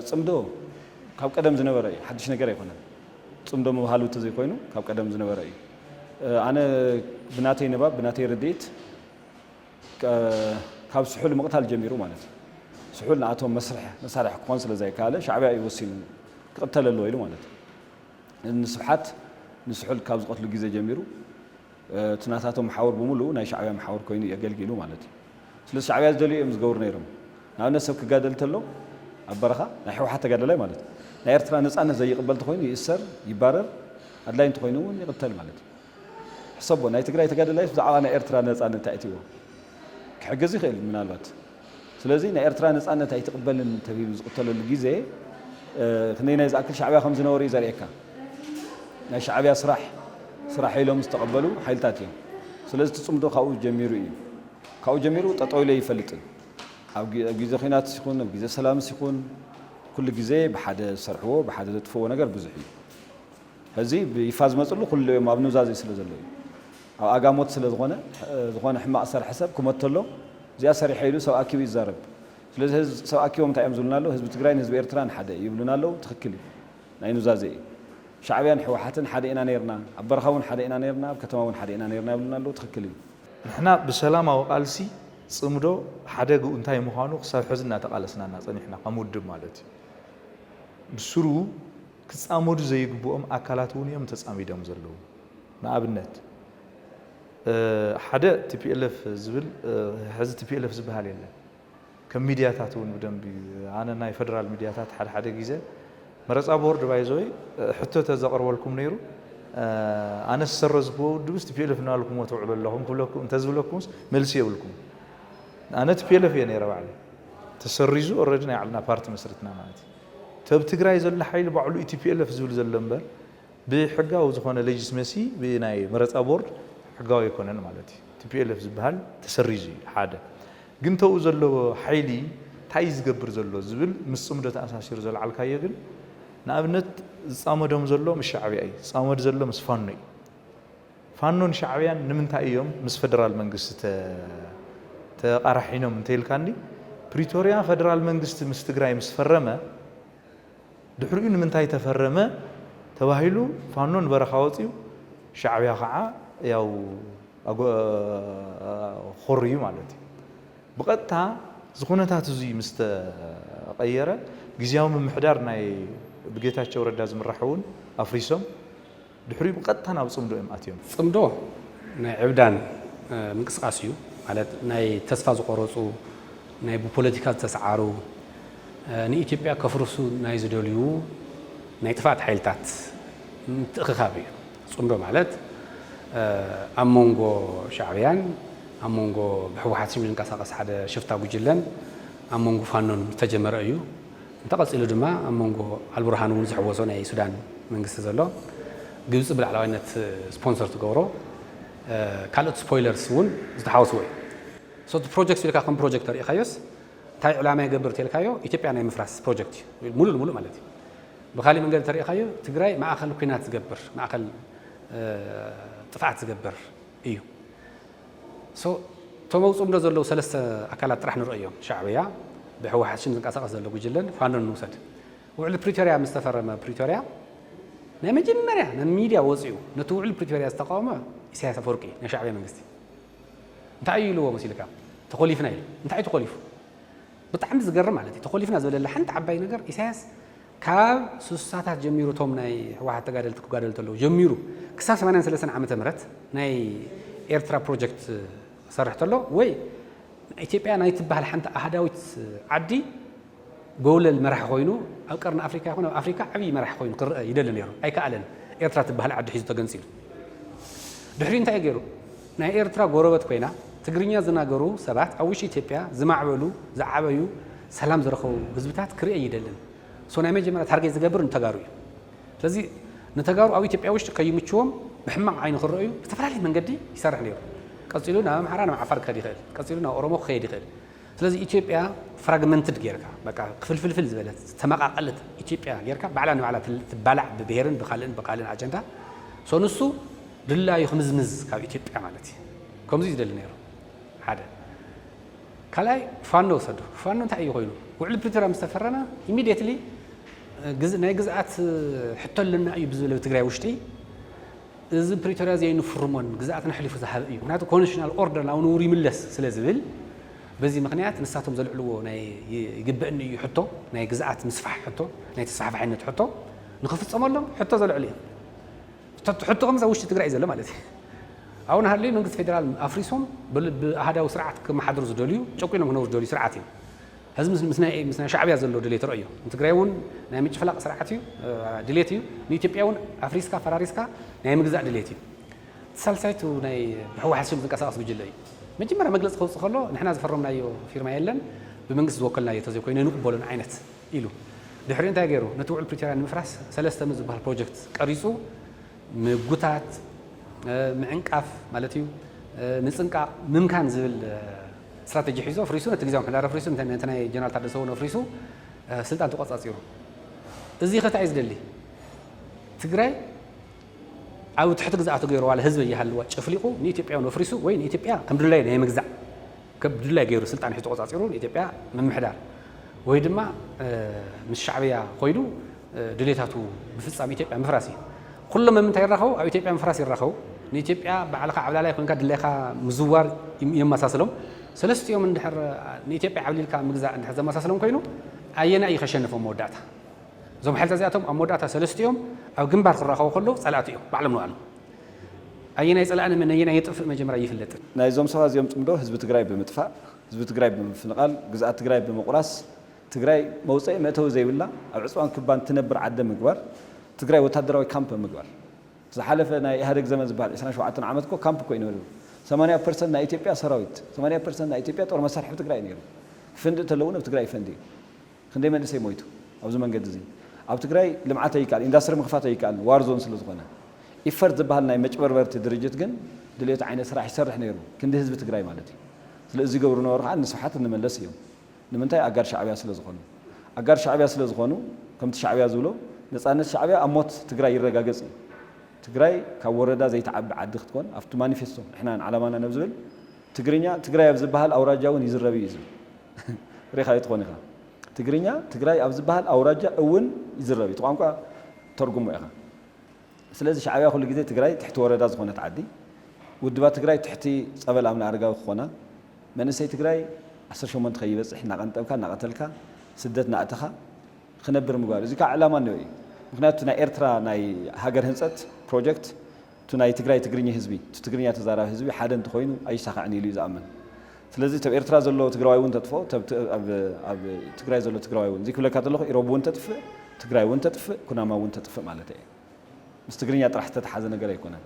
ጽምዶ ካብ ቀደም ዝነበረ እዩ፣ ሓድሽ ነገር ኣይኮነን። ጽምዶ ምብሃሉ እንተዘይኮይኑ ካብ ቀደም ዝነበረ እዩ። ኣነ ብናተይ ንባብ፣ ብናተይ ርድኢት፣ ካብ ስሑል ምቕታል ጀሚሩ ማለት እዩ። ስሑል ንኣቶም መስርሕ መሳርሒ ክኾን ስለ ዘይከኣለ፣ ሻዕብያ እዩ ወሲኑ ክቕተል ኣለዎ ኢሉ ማለት እዩ። ንስብሓት ንስሑል ካብ ዝቐትሉ ግዜ ጀሚሩ እቲ ናታቶም መሓውር ብምሉኡ ናይ ሻዕብያ መሓውር ኮይኑ እዩ ኣገልጊሉ ማለት እዩ። ስለዚ ሻዕብያ ዝደልዩ እዮም ዝገብሩ ነይሮም። ንኣብነት ሰብ ክጋደል ተሎ ኣብ በረኻ ናይ ህወሓት ተጋደላይ ማለት እዩ። ናይ ኤርትራ ነጻነት ዘይቕበል እንተኾይኑ ይእሰር፣ ይባረር፣ ኣድላይ እንተኾይኑ እውን ይቕተል ማለት እዩ። ሕሰቦ፣ ናይ ትግራይ ተጋደላይ ብዛዕባ ናይ ኤርትራ ነጻነት እንታይ እትይዎ ክሕግዝ ይኽእል ምናልባት። ስለዚ ናይ ኤርትራ ነጻነት ኣይትቕበልን ተቢሉ ዝቕተለሉ ግዜ ክንደይ ናይ ዝኣክል ሻዕብያ ከም ዝነበሩ እዩ ዘርእየካ። ናይ ሻዕብያ ስራሕ ስራሕ ኢሎም ዝተቐበሉ ሓይልታት እዮም። ስለዚ እቲ ጽምዶ ካብኡ ጀሚሩ እዩ። ካብኡ ጀሚሩ ጠጠው ኢለ ይፈልጥን። ኣብ ጊ- ኣብ ግዜ ኲናት ይኹን ኣብ ግዜ ሰላምስ ይኹን ኩሉ ግዜ ብሓደ ዝሰርሕዎ ብሓደ ዘጥፍዎ ነገር ብዙሕ እዩ። ሕዚ ብይፋ ዝመፅሉ ኩሉ እዮም ኣብ ኑዛዜ ስለ ዘሎ እዩ። ኣብ ኣጋሞት ስለ ዝኾነ ዝኾነ ሕማቕ ዝሰርሐ ሰብ ክመተሎ እዚኣ ሰሪሐ ኢሉ ሰብ ኣኪቡ ይዛረብ። ስለዚ ህዝ- ሰብ ኣኪቦም እንታይ እዮም ዝብሉና ኣለዉ? ህዝቢ ትግራይን ህዝቢ ኤርትራን ሓደ ይብሉና ኣለዉ። ትኽክል እዩ። ናይ ኑዛዜ እዩ። ሻዕብያን ህወሓትን ሓደ ኢና ነይርና፣ ኣብ በረኻ እውን ሓደ ኢና ነይርና፣ ኣብ ከተማ እውን ሓደ ኢና ነይርና ይብሉና ኣለዉ። ትኽክል እዩ። ንሕና ብሰላማዊ ቃልሲ ጽምዶ ሓደግኡ እንታይ ምዃኑ ክሳብ ሕዚ እናተቓለስና እና ጸኒሕና ከም ውድብ ማለት እዩ። ብስሩ ክጻመዱ ዘይግብኦም ኣካላት እውን እዮም ተጻሚዶም ዘለዉ። ንኣብነት ሓደ ቲፒኤልኤፍ ዝብል ሕዚ ቲፒኤልኤፍ ዝበሃል የለን። ከም ሚድያታት እውን ብደንቢ ኣነ ናይ ፈደራል ሚድያታት ሓደ ሓደ ግዜ መረፃ ቦርድ ባይዘወይ ሕቶ ተዘቕርበልኩም ነይሩ። ኣነ ዝሰረዝኩዎ ውድብስ ቲፒኤልኤፍ እናበልኩምዎ ትውዕሉ ኣለኹም ክብለኩም እንተዝብለኩምስ መልሲ የብልኩም። ኣነ ቲፒኤልኤፍ እየ ነይረ ባዕለ ተሰሪዙ ኦረዲ ናይ ዓልና ፓርቲ መስርትና ማለት እዩ። ተብ ትግራይ ዘሎ ሓይሊ ባዕሉ ዩ ቲፒኤልኤፍ ዝብል ዘሎ እምበር ብሕጋዊ ዝኾነ ሌጂስመሲ ብናይ መረፃ ቦርድ ሕጋዊ ኣይኮነን ማለት እዩ። ቲፒኤልኤፍ ዝበሃል ተሰሪዙ እዩ ሓደ። ግን ተኡ ዘሎ ሓይሊ እንታይ እዩ ዝገብር ዘሎ ዝብል ምስ ፅምዶ ተኣሳሲሩ ዘልዓልካዮ ግን ንኣብነት ዝፃመዶም ዘሎ ምስ ሻዕብያ እዩ፣ ዝፃመድ ዘሎ ምስ ፋኖ እዩ። ፋኖን ሻዕብያን ንምንታይ እዮም ምስ ፈደራል መንግስቲ ተ- ተቃራሒኖም እንተይልካኒ ፕሪቶርያ ፈደራል መንግስቲ ምስ ትግራይ ምስ ፈረመ ድሕሪኡ ንምንታይ ተፈረመ ተባሂሉ ፋኖ ንበረኻ ወፂኡ ሻዕብያ ከዓ ያው ኣጎ- ኮርዩ ማለት እዩ። ብቐጥታ እዚ ኩነታት እዚ ምስ ተቐየረ ግዝያዊ ምምሕዳር ናይ ብጌታቸው ረዳ ዝምራሕ እውን ኣፍሪሶም ድሕሪኡ ብቐጥታ ናብ ፅምዶ እዮም ኣትዮም። ፅምዶ ናይ ዕብዳን ምንቅስቃስ እዩ። ማለት ናይ ተስፋ ዝቆረፁ ናይ ብፖለቲካ ዝተሰዓሩ ንኢትዮጵያ ከፍርሱ ናይ ዝደልዩ ናይ ጥፍኣት ሓይልታት ምትእኽኻብ እዩ። ፅምዶ ማለት ኣብ መንጎ ሻዕብያን ኣብ መንጎ ብህወሓት ስም ዝንቀሳቐስ ሓደ ሽፍታ ጉጅለን ኣብ መንጎ ፋኖን ዝተጀመረ እዩ። እንተቐፂሉ ድማ ኣብ መንጎ ኣልቡርሃን እውን ዝሕወሶ ናይ ሱዳን መንግስቲ ዘሎ ግብፂ ብላዕለዋይነት ስፖንሰር ትገብሮ ካልኦት ስፖይለርስ እውን ዝተሓወስዎ እዩ። ሶ እቲ ፕሮጀክት ኢልካ ከም ፕሮጀክት ተሪኢኻዮስ እንታይ ዕላማ ይገብር ተልካዮ ኢትዮጵያ ናይ ምፍራስ ፕሮጀክት እዩ ሙሉእ ንሙሉእ ማለት እዩ። ብካሊእ መንገዲ ተሪኢኻዮ ትግራይ ማእኸል ኩናት ዝገብር ማእኸል ጥፍኣት ዝገብር እዩ። ሶ እቶም ኣብ ፅምዶ ዘለዉ ሰለስተ ኣካላት ጥራሕ ንርእዮም። ሻዕብያ ብህወሓት ሽም ዝንቀሳቐስ ዘሎ ጉጅለን ፋኖን ንውሰድ። ውዕሊ ፕሪቶርያ ምስ ተፈረመ ፕሪቶርያ ናይ መጀመርያ ናብ ሚድያ ወፂኡ ነቲ ውዕሊ ፕሪቶርያ ዝተቃወመ ኢሳያስ ኣፈወርቂ ናይ ሻዕብያ መንግስቲ እንታይ እዩ ኢልዎ መሲልካ? ተኾሊፍና ኢሉ። እንታይ እዩ ተኾሊፉ? ብጣዕሚ ዝገርም ማለት እዩ። ተኾሊፍና ዝበለላ ሓንቲ ዓባይ ነገር ኢሳያስ ካብ ስሳታት ጀሚሩ እቶም ናይ ህወሓት ተጋደልቲ ክጋደሉ ተለዉ ጀሚሩ ክሳብ ሰማንያን ሰለስተን ዓመተ ምህረት ናይ ኤርትራ ፕሮጀክት ክሰርሕ ተሎ ወይ ኢትዮጵያ ናይ ትበሃል ሓንቲ ኣህዳዊት ዓዲ ጎውለል መራሒ ኮይኑ ኣብ ቀርኒ ኣፍሪካ ይኹን ኣብ ኣፍሪካ ዓብዪ መራሒ ኮይኑ ክረአ ይደሊ ነይሩ። ኣይከኣለን። ኤርትራ ትበሃል ዓዲ ሒዙ ተገንፂሉ። ድሕሪ እንታይ ገይሩ? ናይ ኤርትራ ጎረበት ኮይና ትግርኛ ዝናገሩ ሰባት ኣብ ውሽጢ ኢትዮጵያ ዝማዕበሉ ዝዓበዩ ሰላም ዝረኸቡ ህዝብታት ክርኢ ይደልን። ሶ ናይ መጀመርያ ታርጌት ዝገብር ንተጋሩ እዩ። ስለዚ ንተጋሩ ኣብ ኢትዮጵያ ውሽጢ ከይምችዎም ብሕማቕ ዓይኒ ክረኣዩ ብዝተፈላለየ መንገዲ ይሰርሕ ነይሩ። ቀፂሉ ናብ ኣምሓራ ናብ ዓፋር ክኸድ ይኽእል፣ ቀፂሉ ናብ ኦሮሞ ክኸይድ ይኽእል። ስለዚ ኢትዮጵያ ፍራግመንትድ ጌርካ በቃ ክፍልፍልፍል ዝበለት ዝተመቃቀለት ኢትዮጵያ ጌርካ ባዕላ ንባዕላ ትል- ትባላዕ ብብሄርን ብካልእን ብካልእን ኣጀንዳ። ሶ ንሱ ድላዩ ክምዝምዝ ካብ ኢትዮጵያ ማለት እዩ። ከምዚ እዩ ዝደሊ ነይሩ። ሓደ ካልኣይ ፋኖ ውሰዱ። ፋኖ እንታይ እዩ ኮይኑ? ውዕል ፕሪቶርያ ምስ ተፈረመ ኢሚድየትሊ ናይ ግዝኣት ሕቶ ኣለና እዩ ብዝብል ኣብ ትግራይ ውሽጢ እዚ ፕሪቶርያ ዘይንፍርሞን ግዝኣትና ኣሕሊፉ ዝሃበ እዩ። ምክንያቱ ኮንስቲቱሽናል ኦርደር ናብ ንቡር ይምለስ ስለ ዝብል በዚ ምክንያት ንሳቶም ዘልዕልዎ ናይ ይግበእኒ እዩ ሕቶ፣ ናይ ግዝኣት ምስፋሕ ሕቶ፣ ናይ ተስፋሕፋሕነት ሕቶ ንኽፍፀመሎም ሕቶ ዘልዕሉ እዮም። ሕቶ ከምዚ ኣብ ውሽጢ ትግራይ ዘሎ ማለት እዩ። ኣብኡ ናሃለዩ መንግስቲ ፌደራል ኣፍሪሶም ብኣሃዳዊ ስርዓት ክመሓደሩ ዝደልዩ ጨቂኖም ክነብሩ ዝደልዩ ስርዓት እዮም። ሕዚ ምስ ናይ ሻዕብያ ዘሎ ድሌት ረእዮ። ንትግራይ እውን ናይ ምጭፍላቕ ስርዓት እዩ ድሌት እዩ። ንኢትዮጵያ እውን ኣፍሪስካ ፈራሪስካ ናይ ምግዛእ ድሌት እዩ። ሳልሳይቱ ናይ ብሕወሓት ሽም ዝንቀሳቐስ ጉጅለ እዩ። መጀመርያ መግለፂ ከውፅእ ከሎ ንሕና ዝፈረምናዮ ፊርማ የለን፣ ብመንግስቲ ዝወከልናዮ ተዘይኮይኑ ንቕበሎን ዓይነት ኢሉ። ድሕሪኡ እንታይ ገይሩ? ነቲ ውዕል ፕሪቶርያ ንምፍራስ ሰለስተ ምስ ዝበሃል ፕሮጀክት ቀሪፁ ምጉታት፣ ምዕንቃፍ ማለት እዩ፣ ምፅንቃቕ፣ ምምካን ዝብል ስትራተጂ ሒዞ ፍሪሱ፣ ነቲ ግዜያዊ ምምሕዳር ፍሪሱ፣ ነቲ ናይ ጀነራል ታደሰ ወረደ ፍሪሱ ስልጣን ተቆፃፂሩ። እዚ ከ እንታይ እዩ ዝደሊ? ትግራይ ኣብ ትሕቲ ግዝኣቱ ገይሩ ዋላ ህዝቢ ይሃልዋ ጨፍሊቑ ንኢትዮጵያውን ኣፍሪሱ ወይ ንኢትዮጵያ ከም ድላዩ ናይ ምግዛእ ከም ድላዩ ገይሩ ስልጣን ሒዙ ተቆፃፂሩ ንኢትዮጵያ ምምሕዳር ወይ ድማ ምስ ሻዕብያ ኮይዱ ድሌታቱ ምፍፃም ኢትዮጵያ ምፍራስ እዩ። ኩሎም ኣብ ምንታይ ይራኸቡ? ኣብ ኢትዮጵያ ምፍራስ ይራኸቡ። ንኢትዮጵያ ባዕልኻ ዓብላላይ ኮይንካ ድላይካ ምዝዋር የመሳስሎም። ሰለስቲኦም እንድሕር ንኢትዮጵያ ዓብሊልካ ምግዛእ እንድሕር ዘመሳስሎም ኮይኑ ኣየናይ እዩ ከሸንፎም መወዳእታ? እዞም ሓይልታት እዚኣቶም ኣብ መወዳእታ ሰለስቲኦም ኣብ ግንባር ክራኸቡ ከለዉ ጸላእቲ እዮም ባዕሎም ንባዕሎም። ኣየናይ ጸላእን ነየናይ የጥፍእ መጀመርያ ይፍለጥን። ናይዞም ሰባት እዚኦም ጽምዶ ህዝቢ ትግራይ ብምጥፋእ፣ ህዝቢ ትግራይ ብምፍንቓል፣ ግዝኣት ትግራይ ብምቑራስ፣ ትግራይ መውጸኢ መእተዊ ዘይብላ ኣብ ዕጽዋን ክባን ትነብር ዓደ ምግባር፣ ትግራይ ወታደራዊ ካምፕ ምግባር። ዝሓለፈ ናይ ኢህኣደግ ዘመን ዝበሃል ዕስራን ሸውዓተን ዓመት እኮ ካምፕ እኮ እዩ ነይሩ። ሰማንያ ፐርሰንት ናይ ኢትዮጵያ ሰራዊት፣ ሰማንያ ፐርሰንት ናይ ኢትዮጵያ ጦር መሳርሒ ኣብ ትግራይ ነይሩ። ክፍንድእ ተለውን ኣብ ትግራይ ይፈንድ እዩ። ክንደይ መንእሰይ ሞይቱ ኣብዚ መንገዲ እዚ። ኣብ ትግራይ ልምዓት ኣይከኣል፣ ኢንዳስትሪ ምኽፋት ኣይከኣል፣ ዋር ዞን ስለ ዝኾነ። ኢፈርት ዝበሃል ናይ መጭበርበርቲ ድርጅት ግን ድሌቱ ዓይነት ስራሕ ይሰርሕ ነይሩ፣ ክንዲ ህዝቢ ትግራይ ማለት እዩ። ስለዚ ዝገብሩ ነበሩ ከዓ ንስብሓት እንመለስ እዮም። ንምንታይ? ኣጋር ሻዕብያ ስለ ዝኾኑ። ኣጋር ሻዕብያ ስለ ዝኾኑ፣ ከምቲ ሻዕብያ ዝብሎ፣ ነፃነት ሻዕብያ ኣብ ሞት ትግራይ ይረጋገጽ እዩ። ትግራይ ካብ ወረዳ ዘይትዓቢ ዓዲ ክትኮን፣ ኣብቲ ማኒፌስቶ ንሕና ንዓላማና ነብ ዝብል፣ ትግርኛ፣ ትግራይ ኣብ ዝበሃል ኣውራጃ እውን ይዝረብ እዩ ዝብል። ሪኻ ትኾን ኢኻ። ትግርኛ፣ ትግራይ ኣብ ዝበሃል ኣውራጃ እውን ይዝረብ እዩ። እቲ ቋንቋ ተርጉሞ ኢኻ። ስለዚ ሻዕብያ ኩሉ ግዜ ትግራይ ትሕቲ ወረዳ ዝኾነት ዓዲ፣ ውድባት ትግራይ ትሕቲ ጸበል ኣምነ ኣረጋዊ ክኾና፣ መንእሰይ ትግራይ ዓሰርተ ሸሞንተ ከይበጽሕ እናቐንጠብካ፣ እናቐተልካ፣ ስደት እናእተኻ ክነብር ምግባር። እዚ ከዓ ዕላማ እኒኦ እዩ። ምኽንያቱ ናይ ኤርትራ ናይ ሃገር ህንጸት ፕሮጀክት፣ እቲ ናይ ትግራይ ትግርኛ ህዝቢ፣ እቲ ትግርኛ ተዛራቢ ህዝቢ ሓደ እንተኾይኑ ኣይሳኻዕን ኢሉ እዩ ዝኣምን። ስለዚ፣ ተብ ኤርትራ ዘሎ ትግራዋይ እውን ተጥፍኦ፣ ተብ ት-፣ ኣብ፣ ኣብ ትግራይ ዘሎ ትግራዋይ እውን፣ እዚ ክብለካ ዘለኹ፣ ኢሮብ እውን ተጥፍእ፣ ትግራይ እውን ተጥፍእ፣ ኩናማ እውን ተጥፍእ ማለት እየ። ምስ ትግርኛ ጥራሕ ዝተተሓዘ ነገር ኣይኮነን።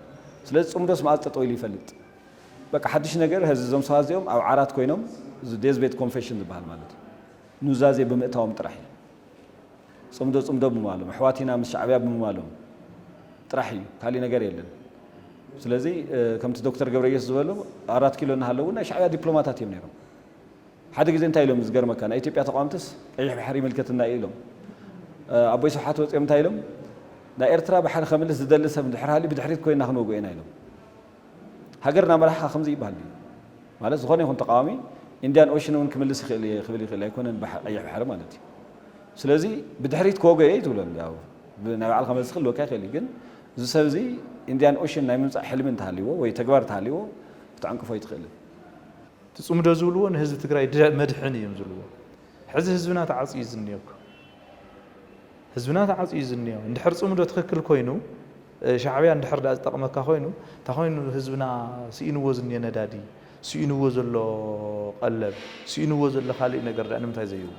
ስለዚ፣ ጽምዶስ መኣዝ ጠጠው ኢሉ ይፈልጥ? በቃ፣ ሓድሽ ነገር፣ ሀዚ እዞም ሰባት እዚኦም ኣብ ዓራት ኮይኖም፣ እዚ ዴዝ ቤት ኮንፌሽን ዝበሃል ማለት እዩ። ኑዛዜ ብምእታዎም ጥራሕ እዩ። ጽምዶ፣ ጽምዶ ብምባሎም፣ ኣሕዋት ኢና ምስ ሻዕብያ ብምባሎም ጥራሕ እዩ። ካሊእ ነገር የለን። ስለዚ፣ እ፣ ከምቲ ዶክተር ገብረየሱስ ዝበሎ፣ ኣራት ኪሎ እናሃለዉ ናይ ሻዕብያ ዲፕሎማታት እዮም ነይሮም። ሓደ ግዜ እንታይ ኢሎም ዝገርመካ፣ ናይ ኢትዮጵያ ተቃወምትስ ቀይሕ ባሕሪ ይምልከትና እዩ ኢሎም። እ፣ ኣቦይ ስብሓት ወፂኦም እንታይ ኢሎም፣ ናይ ኤርትራ ባሕሪ ከምልስ ዝደሊ ሰብ እንድሕር ሃልዩ ብድሕሪት ኮይና ክንወግኦ ኢና ኢሎም። ሃገር እናመራሕኻ ከምዚ ይበሃል ድዩ? ማለት ዝኾነ ይኹን ተቃዋሚ ኢንድያን ኦሽን እውን ክምልስ ይኽእል እየ ክብል ይኽእል ኣይኮነን፣ ባሕ-፣ ቀይሕ ባሕሪ ማለት እዩ። ስለዚ ብድሕሪት ክወግኦ እየ ኣይትብሎን። ያው ብ-፣ ናይ ባዕልኻ መልሲ ክህልወካ ይኽእል እዩ። ግን እዚ ሰብ እዚ ኢንድያን ኦሽን ናይ ምምጻእ ሕልሚ እንተሃልይዎ ወይ ተግባር እንተሃልይዎ ክትዕንቅፎ ኣይትኽእልን። እቲ ጽምዶ ዝብልዎ ንህዝቢ ትግራይ ድ-፣ መድሕን እዮም ዝብልዎ። ሕዚ ህዝብና ተዓጽዩ እዩ ዝንሄ እኮ። ህዝብና ተዓጽዩ እዩ ዝንሄ። እንድሕር ጽምዶ ትኽክል ኮይኑ፣ እ፣ ሻዕብያ እንድሕር ደኣ ዝጠቕመካ ኮይኑ፣ እንታይ ኮይኑ ህዝብና ስኢንዎ ዝንሄ ነዳዲ፣ ስኢንዎ ዘሎ ቀለብ፣ ስኢንዎ ዘሎ ካልእ ነገር ደኣ ንምንታይ ዘይህቡ?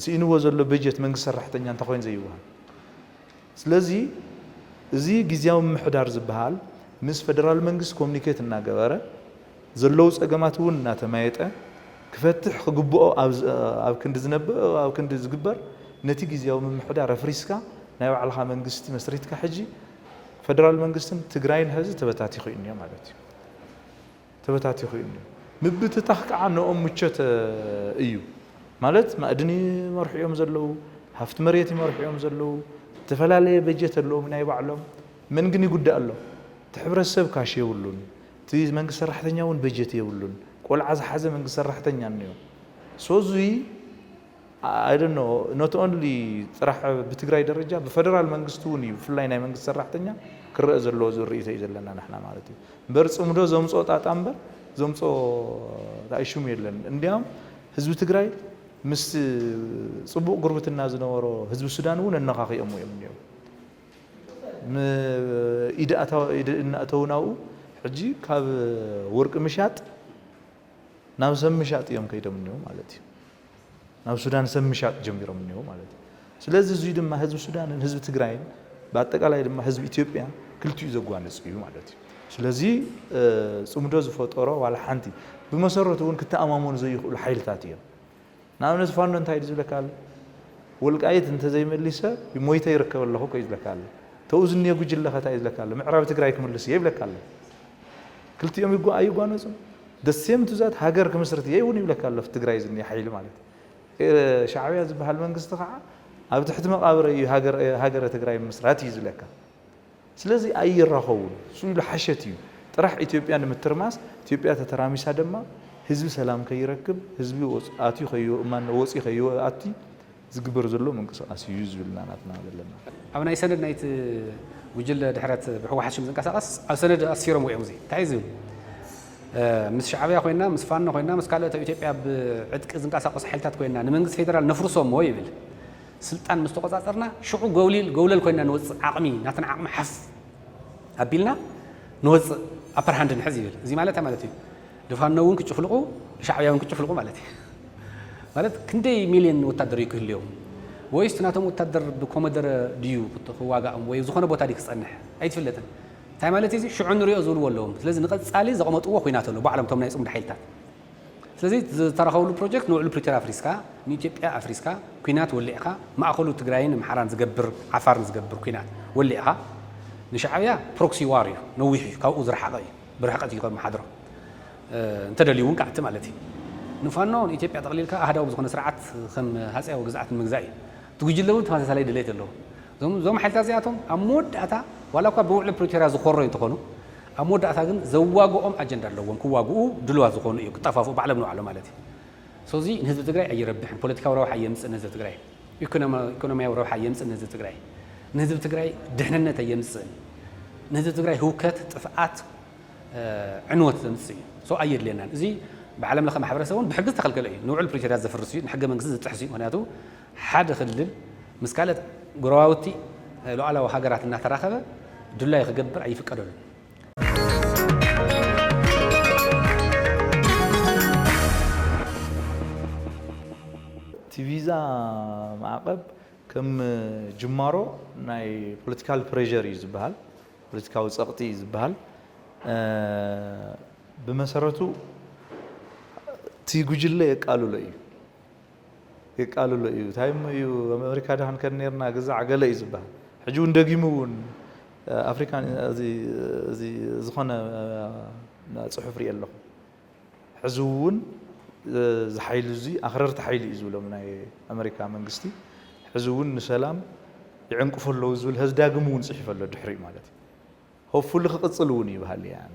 ስኢንዎ ዘሎ በጀት መንግስቲ ሰራሕተኛ እንታይ ኮይኑ ዘይወሃብ? ስለዚ እዚ ግዝያዊ ምምሕዳር ዝበሃል ምስ ፈደራል መንግስቲ ኮሙኒኬት እናገበረ፣ ዘለዉ ጸገማት እውን እናተማየጠ፣ ክፈትሕ ክግብኦ ኣብ ዝ-፣ ኣብ ክንዲ ዝነብእ፣ ኣብ ክንዲ ዝግበር፣ ነቲ ግዝያዊ ምምሕዳር ኣፍሪስካ ናይ ባዕልኻ መንግስቲ መስሪትካ ሕጂ ፈደራል መንግስትን ትግራይን ሕዚ ተበታቲኹ እዩ እኒኦ ማለት እዩ። ተበታቲኹ እዩ እኒኦ። ምብትታኽ ከዓ ንኦም ምቾት፣ እ፣ እዩ። ማለት ማእድን ይመርሑ እዮም ዘለዉ፣ ሃፍቲ መሬት ይመርሑ እዮም ዘለዉ፣ ዝተፈላለየ በጀት ኣለዎም ናይ ባዕሎም። መን ግን ይጉዳእ ኣሎ? እቲ ሕብረተሰብ ካሽ የብሉን፣ እቲ መንግስቲ ሰራሕተኛ እውን በጀት የብሉን፣ ቆልዓ ዝሓዘ መንግስቲ ሰራሕተኛ እኒኦ። ሶ እዙይ I don't know, not only ጥራሕ ብትግራይ ደረጃ፣ ብፈደራል መንግስቲ እውን እዩ፣ ብፍላይ ናይ መንግስቲ ሰራሕተኛ ክረአ ዘለዎ ዝርኢ እዩ ዘለና ንሕና ማለት እዩ። እምበር ጽምዶ ዘምፅኦ ጣጣ እምበር ዘምፅኦ ጣይሹም የለን። እንዲያውም ህዝቢ ትግራይ ምስ ፅቡቕ ጉርብትና ዝነበሮ ህዝቢ ሱዳን እውን እነኻኺኦም እዮም እኒኦም። ም-፣ ኢድ ኣታ-፣ ኢድ እናእተው ናብኡ ሕጂ ካብ ወርቂ ምሻጥ ናብ ሰብ ምሻጥ እዮም ከይዶም እኒኦ ማለት እዩ። ናብ ሱዳን ሰብ ምሻጥ ጀሚሮም እኒኦ ማለት እዩ። ስለዚ እዙይ ድማ ህዝቢ ሱዳንን ህዝቢ ትግራይን ብኣጠቃላይ ድማ ህዝቢ ኢትዮጵያ ክልቲኡ ዘጓንፅ እዩ ማለት እዩ። ስለዚ፣ እ፣ ፅምዶ ዝፈጠሮ ዋላ ሓንቲ ብመሰረቱ እውን ክተኣማመኑ ዘይኽእሉ ሓይልታት እዮም። ንኣብነት ፋኖ እንታይ እዩ ዝብለካ ኣሎ? ወልቃይት እንተዘይመሊሰ ሞይተ ይርከብ ኣለኹ እኮ እዩ ዝብለካ ኣሎ። ተኡ ዝኒኦ ጉጅለ ከ እንታይ እዩ ዝብለካ ኣሎ? ምዕራብ ትግራይ ክምልስ እየ ይብለካ ኣሎ። ክልቲኦም ይጓ-፣ ኣይጓነጹን። The same to that ሃገር ክምስርት እየ እውን ይብለካ ኣሎ። ኣብቲ ትግራይ ዝኒኦ ሓይሊ ማለት እዩ። ኤ-፣ ሻዕብያ ዝበሃል መንግስቲ ከዓ ኣብ ትሕቲ መቓብር እዩ ሃገር-፣ ሃገረ ትግራይ ምስራት እዩ ዝብለካ። ስለዚ ኣይራኸቡን። እሱ ኢሉ ሓሸት እዩ። ጥራሕ ኢትዮጵያ ንምትርማስ፣ ኢትዮጵያ ተተራሚሳ ድማ ህዝቢ ሰላም ከይረክብ፣ ህዝቢ ወፅ-፣ ኣትዩ ከይወ-፣ ማን ወፂ ከይወ-፣ ኣቲ ዝግበር ዘሎ ምንቅስቃስ እዩ ዝብልና ናትና ዘለና። ኣብ ናይ ሰነድ ናይቲ ጉጅለ ድሕረት ብህወሓት ሽም ዝንቀሳቐስ ኣብ ሰነድ ኣስፊሮም እዮም። እዚ እንታይ እዩ ዝብል? እ፣ ምስ ሻዕብያ ኮይና፣ ምስ ፋኖ ኮይና፣ ምስ ካልኦት ኣብ ኢትዮጵያ ብዕጥቂ ዝንቀሳቐሱ ሓይልታት ኮይና፣ ንመንግስቲ ፌደራል ነፍርሶ እሞ ይብል። ስልጣን ምስ ተቆጻጸርና፣ ሽዑ ጎብሊል-፣ ጎብለል ኮይና ንወጽእ፣ ዓቕሚ፣ ናትና ዓቕሚ ሓፍ ኣቢልና ንወጽእ፣ ኣፐር ሃንድ ንሕዝ ይብል። እዚ ማለት እንታይ ማለት እዩ? ንፋኖ እውን ክጭፍልቑ፣ ንሻዕብያ እውን ክጭፍልቑ ማለት እዩ። ማለት ክንደይ ሚልዮን ወታደር እዩ ክህልዮም? ወይስ እቲ ናቶም ወታደር ብኮመደረ ድዩ ክት-፣ ክዋጋኦም ወይ ዝኾነ ቦታ ድዩ ክጸንሕ? ኣይትፍለጥን። እንታይ ማለት እዩ እዚ? ሽዑ ንሪኦ ዝብልዎ ኣለዎም። ስለዚ ንቐጻሊ ዘቐመጥዎ ኲናት ኣሎ፣ ባዕሎም እቶም ናይ ጽምዶ ሓይልታት። ስለዚ ዝተረኸብሉ ፕሮጀክት ንውዕሊ ፕሪቶርያ ኣፍሪስካ፣ ንኢትዮጵያ ኣፍሪስካ፣ ኲናት ወሊዕካ፣ ማእኸሉ ትግራይን ኣምሓራን ዝገብር፣ ዓፋርን ዝገብር ኲናት ወሊዕካ፣ ንሻዕብያ ፕሮክሲ ዋር እዩ፣ ነዊሕ እዩ፣ ካብኡ ዝረሓቐ እዩ፣ ብርሕቀት እዩ ከመሓድሮ። እ፣ እንተደልዩ እውን ከኣቲ ማለት እዩ። ንፋኖ ንኢትዮጵያ ጠቕሊልካ ኣህዳዊ ብዝኾነ ስርዓት ከም ሃፀያዊ ግዝኣት ንምግዛእ እዩ። እቲ ጉጅለ እውን ተመሳሳላይ ድሌት ኣለዎ። እዞም፣ እዞም ሓይልታት እዚኣቶም ኣብ መወዳእታ፣ ዋላ እኳ ብውዕሊ ፕሪቶርያ ዝኾሮ እንተኾኑ፣ ኣብ መወዳእታ ግን ዘዋግኦም ኣጀንዳ ኣለዎም፣ ክዋግኡ ድልዋት ዝኾኑ እዮም፣ ክጠፋፍኡ ባዕሎም ንባዕሎም ማለት እዩ። ሶ እዚ ንህዝቢ ትግራይ ኣይረብሕን፣ ፖለቲካዊ ረብሓ የምፅእ ንህዝቢ ትግራይ፣ ኢኮኖሚ-፣ ኢኮኖሚያዊ ረብሓ የምፅእ ንህዝቢ ትግራይ፣ ንህዝቢ ትግራይ ድሕንነት ኣየምፅእን፣ ንህዝቢ ትግራይ ህውከት፣ ጥፍኣት፣ እ፣ ዕንወት ዘምፅእ እዩ። ሶ ኣየድልየናን። እዚ ብዓለም ለኸ ማሕበረሰብ እውን ብሕጊ ዝተኸልከለ እዩ። ንውዕል ፕሪቶርያ ዘፍርስ እዩ፣ ንሕገ መንግስቲ ዝጥሕስ እዩ። ምክንያቱ ሓደ ክልል ምስ ካልኦት ጎረባብቲ ሉዓላዊ ሃገራት እናተራኸበ ድላዩ ክገብር ኣይፍቀደሉን። እቲ ቪዛ ማዕቐብ ከም ጅማሮ ናይ ፖለቲካል ፕሬር እዩ ዝበሃል፣ ፖለቲካዊ ጸቕጢ እዩ ዝበሃል። እ፣ ብመሰረቱ እቲ ጉጅለ የቃልሎ እዩ። የቃልሎ እዩ። እንታይ እሞ እዩ፣ ኣብ ኣሜሪካ ደሓን ከን ነርና፣ ግዛዕ ገለ እዩ ዝበሃል። ሕጂ እውን ደጊሙ እውን፣ እ፣ ኣፍሪካን፣ እዚ፣ እዚ ዝኾነ፣ እ፣ ጽሑፍ ሪኤ ኣለኹ። ሕዚ እውን፣ እ፣ እዚ ሓይሊ እዚ ኣኽረርቲ ሓይሊ እዩ ዝብሎም ናይ ኣሜሪካ መንግስቲ። ሕዚ እውን ንሰላም ይዕንቅፉ ኣለዉ ዝብል፣ ሕዚ ዳግም እውን ጽሒፉ ኣሎ ድሕሪኡ ማለት እዩ። ሆፕፉሊ ክቕጽል እውን እዩ በሃሊ እየ ኣነ።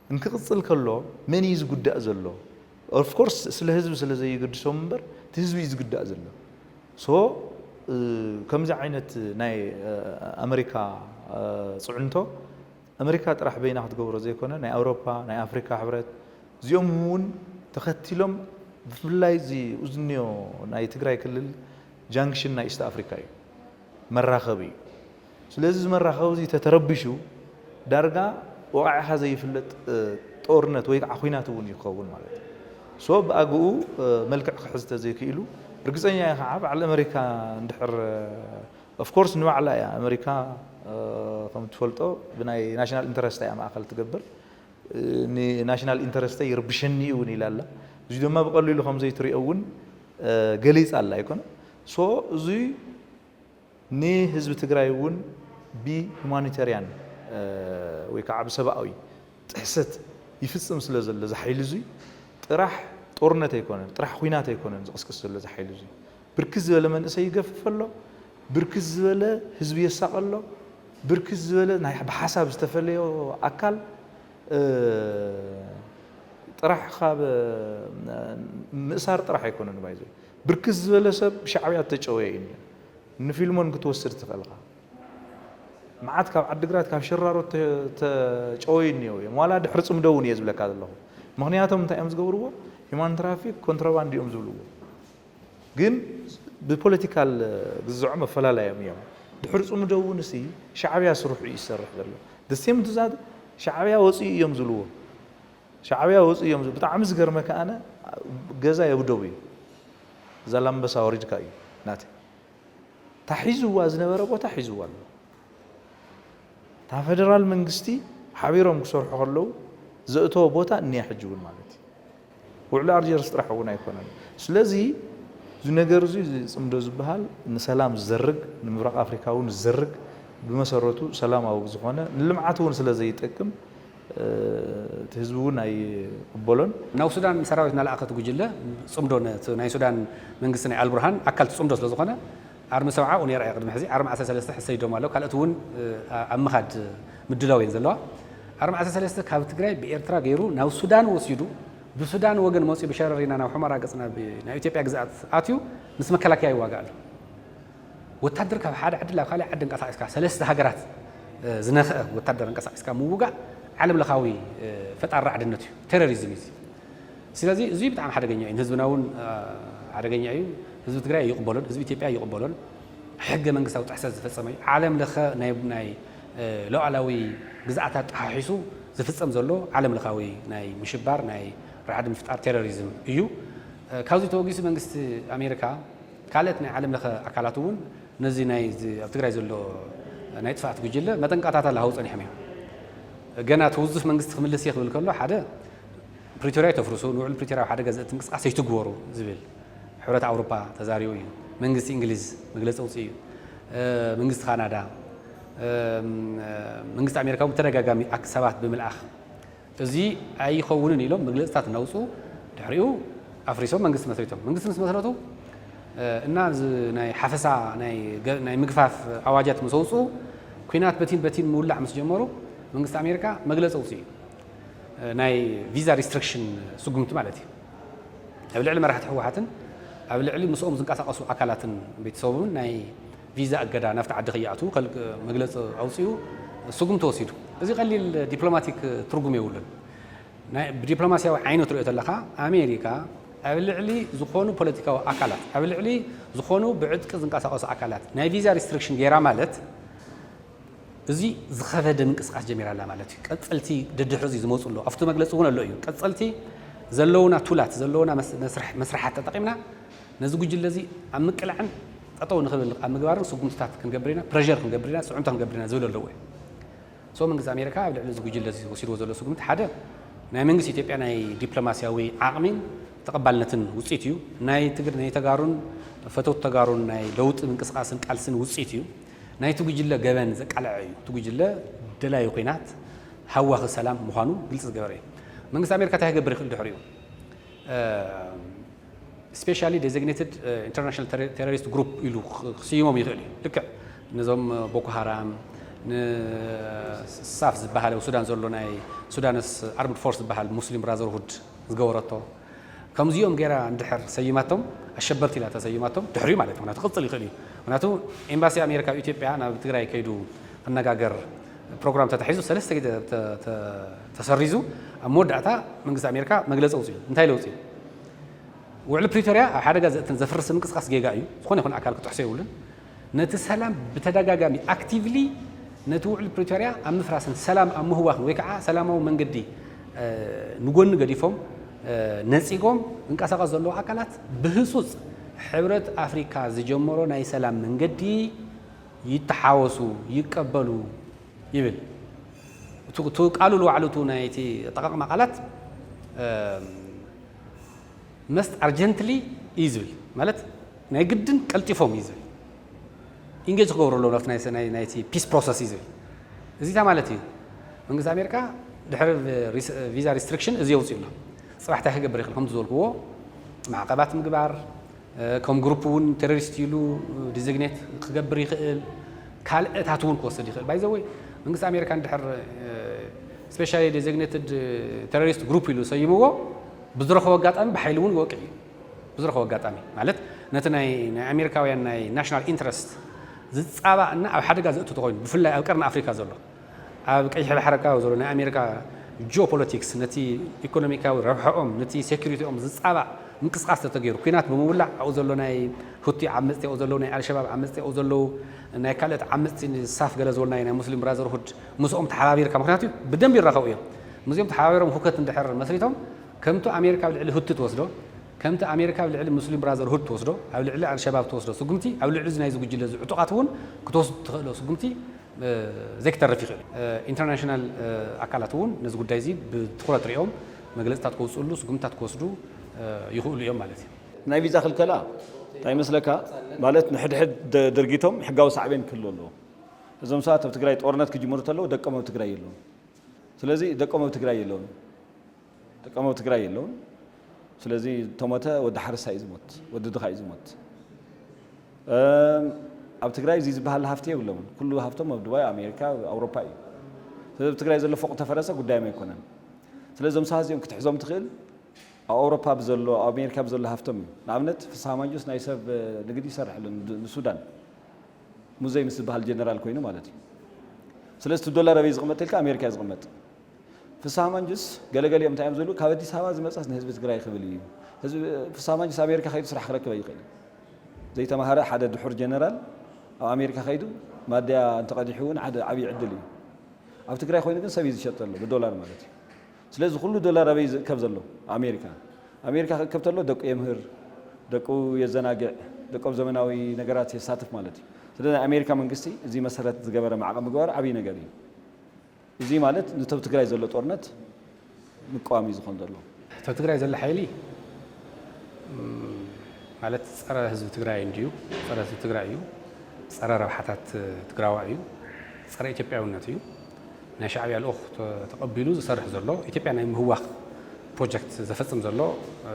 እንክቕጽል ከሎ መን እዩ ዝጉዳእ ዘሎ? ኦፍኮርስ ስለ ህዝቢ ስለ ዘይገድሶም እምበር፣ እቲ ህዝቢ እዩ ዝጉዳእ ዘሎ። ሶ፣ እ፣ ከምዚ ዓይነት ናይ፣ እ፣ ኣመሪካ፣ እ፣ ጽዕንቶ፣ ኣመሪካ ጥራሕ በይና ክትገብሮ ዘይኮነ፣ ናይ ኣውሮፓ፣ ናይ ኣፍሪካ ሕብረት፣ እዚኦም እውን ተኸቲሎም፣ ብፍላይ እዚ፣ እዚ እኒኦ ናይ ትግራይ ክልል ጃንክሽን ናይ ኢስት ኣፍሪካ እዩ። መራኸቢ እዩ። ስለዚ እዚ መራኸቢ እዚ ተተረቢሹ ዳርጋ ወቓዕኻ ዘይፍለጥ፣ እ፣ ጦርነት ወይ ከዓ ኲናት እውን ይኸውን ማለት እዩ። ሶ ብኣግኡ፣ እ፣ መልክዕ ክሕዝ ተዘይክኢሉ ርግጸኛ እየ ከዓ በዓል ኣመሪካ እንድሕር፣ እ፣ ኦፍኮርስ ንባዕላ እያ ኣመሪካ፣ እ፣ ከም ትፈልጦ ብናይ ናሽናል ኢንተረስት እያ ማእኸል ትገብር። እ፣ ንናሽናል ኢንተረስተይ ይርብሸኒ እውን ኢላ ኣላ። እዚ ድማ ብቐሊሉ ከም ዘይትሪኦ እውን፣ እ፣ ገሊጻ ኣላ ኣይኮነ። ሶ እዚ ንህዝቢ ትግራይ እውን ብሁማኒታርያን፣ እ፣ ወይ ከዓ ብሰብኣዊ ጥሕሰት ይፍጽም ስለ ዘሎ እዚ ሓይሊ እዚ ጥራሕ ጦርነት ኣይኮነን፣ ጥራሕ ኲናት ኣይኮነን ዝቕስቅስ ዘሎ እዚ ሓይሊ እዚ። ብርክት ዝበለ መንእሰይ ይገፍፍ ኣሎ፣ ብርክት ዝበለ ህዝቢ የሳቐ ኣሎ፣ ብርክት ዝበለ ናይ ብሓሳብ ዝተፈለዮ ኣካል፣ እ፣ ጥራሕ ካብ፣ እ፣ ምእሳር ጥራሕ ኣይኮነን ባይዘ ብርክት ዝበለ ሰብ ሻዕብያ ተጨወየ እዩ። ንፊልሞን ክትወስድ ትኽእልካ። መዓት ካብ ዓድግራት ካብ ሽራሮ ተጨወዩ እኒአው እዮም። ዋላ ድሕሪ ፅምዶ እውን እየ ዝብለካ ዘለኹ። ምኽንያቶም እንታይ እዮም ዝገብርዎ? ሂማን ትራፊክ ኮንትሮባንድ እዮም ዝብልዎ። ግን ብፖለቲካል ግዝዖም ኣፈላላዮም እዮም። ድሕሪ ፅምዶ እውን እሲ ሻዕብያ ስርሑ እዩ ዝሰርሕ ዘሎ። ደሴም ትዛት ሻዕብያ ወፅኡ እዮም ዝብልዎ። ሻዕብያ ወፅኡ እዮም ዝብሉ። ብጣዕሚ ዝገርመካ ኣነ ገዛ የብደቡ እዩ። ዛላምበሳ ወሪድካ እዩ ናተ ታሒዝዋ ዝነበረ ቦታ ሒዝዋ ኣሎ። እታ ፈደራል መንግስቲ ሓቢሮም ክሰርሑ ከለዉ ዘእተዎ ቦታ እኒያ ሕጂ እውን ማለት እዩ። ውዕሊ ኣርጀርስ ጥራሕ እውን ኣይኮነን። ስለዚ እዚ ነገር እዚ ጽምዶ ዝበሃል ንሰላም ዝዘርግ፣ ንምብራቕ ኣፍሪካ እውን ዝዘርግ፣ ብመሰረቱ ሰላማዊ ዝኾነ ንልምዓት እውን ስለ ዘይጠቅም እቲ ህዝቢ እውን ኣይቅበሎን። ናብ ሱዳን ሰራዊት እናለኣኸት ጉጅለ ጽምዶ ነቲ ናይ ሱዳን መንግስቲ ናይ ኣልቡርሃን ኣካል ጽምዶ ስለ ዝኾነ ኣርሚ ሰብዓ እውን የርኣየ ቅድሚ ሕዚ ኣርሚ ዓሰርተ ሰለስተ ሕሰይዶም ኣለዉ። ካልኦት እውን ኣብ ምኻድ ምድላው እየን ዘለዋ። ኣርሚ ዓሰርተ ሰለስተ ካብ ትግራይ ብኤርትራ ገይሩ ናብ ሱዳን ወሲዱ ብሱዳን ወገን መፅኡ ብሸረሪና ናብ ሑመራ ገፅና ብ- ናብ ኢትዮጵያ ግዝኣት ኣትዩ ምስ መከላከያ ይዋጋእ ኣሎ። ወታደር ካብ ሓደ ዓዲ ናብ ካልእ ዓዲ እንቀሳቂስካ ሰለስተ ሃገራት ዝነኽአ ወታደር እንቀሳቂስካ ምውጋእ ዓለም ለኻዊ ፈጣር ራዕድነት እዩ፣ ቴሮሪዝም እዩ። ስለዚ እዚ ብጣዕሚ ሓደገኛ እዩ፣ ንህዝብና እውን ሓደገኛ እዩ። ህዝቢ ትግራይ ኣይቕበሎን፣ ህዝቢ ኢትዮጵያ ኣይቕበሎን። ሕገ መንግስታዊ ጥሕሰት ዝፈፀመ እዩ። ዓለም ለኸ ናይ ናይ ሉዓላዊ ግዝኣታት ጠሓሒሱ ዝፍፀም ዘሎ ዓለም ለኻዊ ናይ ምሽባር ናይ ራዕዲ ምፍጣር ቴሮሪዝም እዩ። ካብዚ ተወጊሱ መንግስቲ ኣሜሪካ ካልኦት ናይ ዓለም ለኸ ኣካላት እውን ነዚ ናይ እዚ ኣብ ትግራይ ዘሎ ናይ ጥፍኣት ጉጅለ መጠንቀቕታታት ላሃው ፀኒሖም እዮም። ገና እቲ ውዙፍ መንግስቲ ክምልስ እየ ክብል ከሎ ሓደ ፕሪቶርያ ኣይተፍርሱ፣ ንውዕል ፕሪቶርያ ኣብ ሓደጋ ዘእቲ ምንቅስቃስ ኣይትግበሩ ዝብል ሕብረት ኣውሮፓ ተዛሪቡ እዩ። መንግስቲ እንግሊዝ መግለፂ ኣውፂኡ እዩ። መንግስቲ ካናዳ፣ መንግስቲ ኣሜሪካ እውን ብተደጋጋሚ ኣክ- ሰባት ብምልኣኽ እዚ ኣይኸውንን ኢሎም መግለፅታት እናውፅኡ ድሕሪኡ ኣፍሪሶም መንግስቲ መስሪቶም። መንግስቲ ምስ መስረቱ እና እዚ ናይ ሓፈሳ ናይ ገ- ናይ ምግፋፍ ኣዋጃት ምስ ኣውፅኡ ኲናት በቲን በቲን ምውላዕ ምስ ጀመሩ መንግስቲ ኣሜሪካ መግለፂ ኣውፅኡ እዩ። ናይ ቪዛ ሪስትሪክሽን ስጉምቲ ማለት እዩ። ኣብ ልዕሊ መራሕቲ ህወሓትን ኣብ ልዕሊ ምስኦም ዝንቀሳቐሱ ኣካላትን ቤተሰቦምን ናይ ቪዛ እገዳ ናብቲ ዓዲ ከይኣትዉ ከል- መግለፂ ኣውፂኡ ስጉምቲ ወሲዱ። እዚ ቀሊል ዲፕሎማቲክ ትርጉም የብሉን። ናይ ብዲፕሎማሲያዊ ዓይኖት ሪኦ ተለካ ኣሜሪካ ኣብ ልዕሊ ዝኾኑ ፖለቲካዊ ኣካላት ኣብ ልዕሊ ዝኾኑ ብዕጥቂ ዝንቀሳቐሱ ኣካላት ናይ ቪዛ ሪስትሪክሽን ገይራ ማለት እዚ ዝኸበደ ምንቅስቃስ ጀሚራ ኣላ ማለት እዩ። ቀፀልቲ ደድሕሪ እዚ ዝመፁ ኣለዉ። ኣብቲ መግለፂ እውን ኣሎ እዩ። ቀፀልቲ ዘለውና ቱላት ዘለውና መስ- መስርሕ- መስርሓት ተጠቂምና ነዚ ጉጅለ እዚ ኣብ ምቅላዕን ጠጠው ንኽብል ኣብ ምግባርን ስጉምትታት ክንገብር ኢና፣ ፕሬር ክንገብር ኢና፣ ፅዕንቶ ክንገብር ኢና ዝብል ኣለዎ እዩ። ሶ መንግስቲ ኣሜሪካ ኣብ ልዕሊ እዚ ጉጅለ እዚ ወሲድዎ ዘሎ ስጉምቲ ሓደ ናይ መንግስቲ ኢትዮጵያ ናይ ዲፕሎማሲያዊ ዓቕሚን ተቐባልነትን ውፅኢት እዩ። ናይ ትግር ናይ ተጋሩን ፈተውቲ ተጋሩን ናይ ለውጢ ምንቅስቃስን ቃልስን ውፅኢት እዩ። ናይቲ ጉጅለ ገበን ዘቃለዐ እዩ። እቲ ጉጅለ ደላዩ ኲናት ሃዋኺ ሰላም ምዃኑ ግልፂ ዝገበረ እዩ። መንግስቲ ኣሜሪካ እንታይ ክገብር ይኽእል ድሕሪኡ? ስፔሻሊ ዴዚግኔትድ ኢንተርናሽናል ቴሮሪስት ግሩፕ ኢሉ ክስይሞም ይኽእል እዩ። ልክዕ ነዞም ቦኮ ሃራም ንሳፍ ዝበሃል ኣብ ሱዳን ዘሎ ናይ ሱዳንስ ኣርምድ ፎርስ ዝበሃል ሙስሊም ብራዘርሁድ ዝገበረቶ ከምዚኦም ገይራ እንድሕር ሰይማቶም ኣሸበርቲ ኢላ ተሰይማቶም ድሕሪኡ ማለት እዩ። ምክንያቱ ክቕፅል ይኽእል እዩ። ምክንያቱ ኤምባሲ ኣሜሪካ ኣብ ኢትዮጵያ ናብ ትግራይ ከይዱ ክነጋገር ፕሮግራም ተታሒዙ ሰለስተ ግዜ ተ- ተ- ተሰሪዙ ኣብ መወዳእታ መንግስቲ ኣሜሪካ መግለፂ ኣውፅኡ። እንታይ ለውፂ ውዕሊ ፕሪቶርያ ኣብ ሓደጋ ዘእትን ዘፍርስ ምንቅስቃስ ጌጋ እዩ። ዝኾነ ይኹን ኣካል ክጥሕሶ የብሉን። ነቲ ሰላም ብተደጋጋሚ ኣክቲቭሊ ነቲ ውዕሊ ፕሪቶርያ ኣብ ምፍራስን ሰላም ኣብ ምህዋኽን ወይ ከዓ ሰላማዊ መንገዲ ንጎኒ ገዲፎም ነፂጎም ዝንቀሳቐሱ ዘለዉ ኣካላት ብህፁፅ ሕብረት ኣፍሪካ ዝጀመሮ ናይ ሰላም መንገዲ ይተሓወሱ፣ ይቀበሉ ይብል። እቲ ቃሉ ንባዕሉ እቲ ናይ እቲ ኣጠቓቕማ ቃላት መስት ኣርጀንትሊ እዩ ዝብል ማለት ናይ ግድን ቀልጢፎም እዩ ዝብል ኢንጌጅ ክገብሩ ኣለዉ ናብቲ ናይ ናይቲ ፒስ ፕሮሰስ እዩ ዝብል እዚታ ማለት እዩ። መንግስቲ ኣሜሪካ ድሕሪ ቪዛ ሪስትሪክሽን እዚ የውፅእ ኣሎ። ፅባሕ እንታይ ክገብር ይኽእል ከም ዝበልክዎ ማዕቀባት ምግባር ከም ግሩፕ እውን ቴሮሪስት ኢሉ ዲዚግኔት ክገብር ይኽእል። ካልእታት እውን ክወስድ ይኽእል። ባይዘወይ መንግስቲ ኣሜሪካ እንድሕር ስፔሻሊ ዴዚግኔትድ ቴሮሪስት ግሩፕ ኢሉ ሰይምዎ ብዝረኸቦ ኣጋጣሚ ብሓይሊ እውን ይወቅዕ እዩ። ብዝረኸቦ ኣጋጣሚ ማለት ነቲ ናይ ናይ ኣሜሪካውያን ናይ ናሽናል ኢንትረስት ዝጻባእ እና ኣብ ሓደጋ ዘእቱ ተኾይኑ፣ ብፍላይ ኣብ ቀርኒ ኣፍሪካ ዘሎ፣ ኣብ ቀይሕ ባሕሪ ኣካባቢ ዘሎ ናይ ኣሜሪካ ጂኦፖለቲክስ፣ ነቲ ኢኮኖሚካዊ ረብሐኦም፣ ነቲ ሴኩሪቲኦም ዝጻባእ ምንቅስቃስ ተተገይሩ፣ ኲናት ብምውላዕ ኣብኡ ዘሎ ናይ ሁቲ ዓመፅቲ ኣብኡ ዘለዉ፣ ናይ ኣልሸባብ ዓመፅቲ ኣብኡ ዘለዉ፣ ናይ ካልኦት ዓመፅቲ ሳፍ ገለ ዝበሉ ናይ ናይ ሙስሊም ብራዘርሁድ ምስኦም ተሓባቢርካ፣ ምክንያቱ ብደንብ ይራኸቡ እዮም። ምስኦም ተሓባቢሮም ሁከት እንድሕር መስሪቶም፣ ከምቲ ኣሜሪካ ኣብ ልዕሊ ሁቲ ትወስዶ፣ ከምቲ ኣሜሪካ ኣብ ልዕሊ ሙስሊም ብራዘርሁድ ትወስዶ፣ ኣብ ልዕሊ ኣልሸባብ ትወስዶ ስጉምቲ፣ ኣብ ልዕሊ እዚ ናይዚ ጉጅለ እዚ ዕጡቓት እውን ክትወስዱ ትኽእሎ ስጉምቲ ዘይክተርፍ ይኽእል። ኢንተርናሽናል ኣካላት እውን ነዚ ጉዳይ እዚ ብትኹረት ሪኦም መግለፅታት ከውፅእሉ፣ ስጉምትታት ክወስዱ ይኽእሉ እዮም ማለት እዩ። ናይ ቪዛ ክልከላ እንታይ ይመስለካ? ማለት ንሕድሕድ ድ- ድርጊቶም ሕጋዊ ሳዕቤን ክህልዎ ኣለዎ። እዞም ሰባት ኣብ ትግራይ ጦርነት ክጅምሩ ተለዉ ደቆም ኣብ ትግራይ የለውን። ስለዚ ደቆም ኣብ ትግራይ የለውን። ደቆም ኣብ ትግራይ የለውን። ስለዚ ተሞተ ወዲ ሓረስታይ እዩ ዝሞት፣ ወዲ ድኻ እዩ ዝሞት። እም፣ ኣብ ትግራይ እዚ ዝበሃል ሃፍቲ የብሎምን። ኩሉ ሃፍቶም ኣብ ዱባይ፣ ኣሜሪካ፣ ኣውሮፓ እዩ። ስለዚ ኣብ ትግራይ ዘሎ ፎቕ ተፈረሰ ጉዳዮም ኣይኮነን። ስለዚ እዞም ሰባት እዚኦም ክትሕዞም ትኽእል ኣብ ኣውሮፓ ብዘሎ፣ ኣብ ኣሜሪካ ብዘሎ ሃፍቶም እዩ። ንኣብነት ፍስሃ ማንጁስ ናይ ሰብ ንግዲ ይሰርሕ ኣሎ ን- ንሱዳን። ሙዘይ ምስ ዝበሃል ጀነራል ኮይኑ ማለት እዩ። ስለዚ እቲ ዶላር ኣበይ ዝቕመጥ ኢልካ ኣሜሪካ እዩ ዝቕመጥ። ፍስሃ ማንጁስ ገለገሊኦም እንታይ እዮም ዝብሉ? ካብ ኣዲስ ኣበባ ዝመፀስ ንህዝቢ ትግራይ ክብል እዩ። ህዝቢ ፍስሃ ማንጁስ ኣሜሪካ ከይዱ ስራሕ ክረክብ ኣይኽእል እዩ። ዘይተማሃረ ሓደ ድሑር ጀነራል ኣብ ኣሜሪካ ከይዱ ማድያ እንተቐዲሑ እውን ሓደ ዓብዪ ዕድል እዩ። ኣብ ትግራይ ኮይኑ ግን ሰብ እዩ ዝሸጥ ዘሎ ብዶላር ማለት እዩ። ስለዚ ኩሉ ዶላር ኣበይ ዝእከብ ዘሎ? ኣሜሪካ። ኣሜሪካ ክእከብ ተሎ ደቁ የምህር፣ ደቁ የዘናግዕ፣ ደቆም ዘመናዊ ነገራት የሳትፍ ማለት እዩ። ስለዚ ናይ ኣሜሪካ መንግስቲ እዚ መሰረት ዝገበረ ማዕቐብ ምግባር ዓብዪ ነገር እዩ። እዚ ማለት ንተብ ትግራይ ዘሎ ጦርነት ምቅዋም እዩ ዝኾን ዘሎ። ተብ ትግራይ ዘሎ ሓይሊ እም፣ ማለት ጸረ ህዝቢ ትግራይ እንድዩ፣ ጸረ ህዝቢ ትግራይ እዩ፣ ጸረ ረብሓታት ትግራዋ እዩ፣ ጸረ ኢትዮጵያውነት እዩ። ናይ ሻዕብያ ልኡኽ ተ- ተቐቢሉ ዝሰርሕ ዘሎ ኢትዮጵያ ናይ ምህዋኽ ፕሮጀክት ዘፈጽም ዘሎ እ፣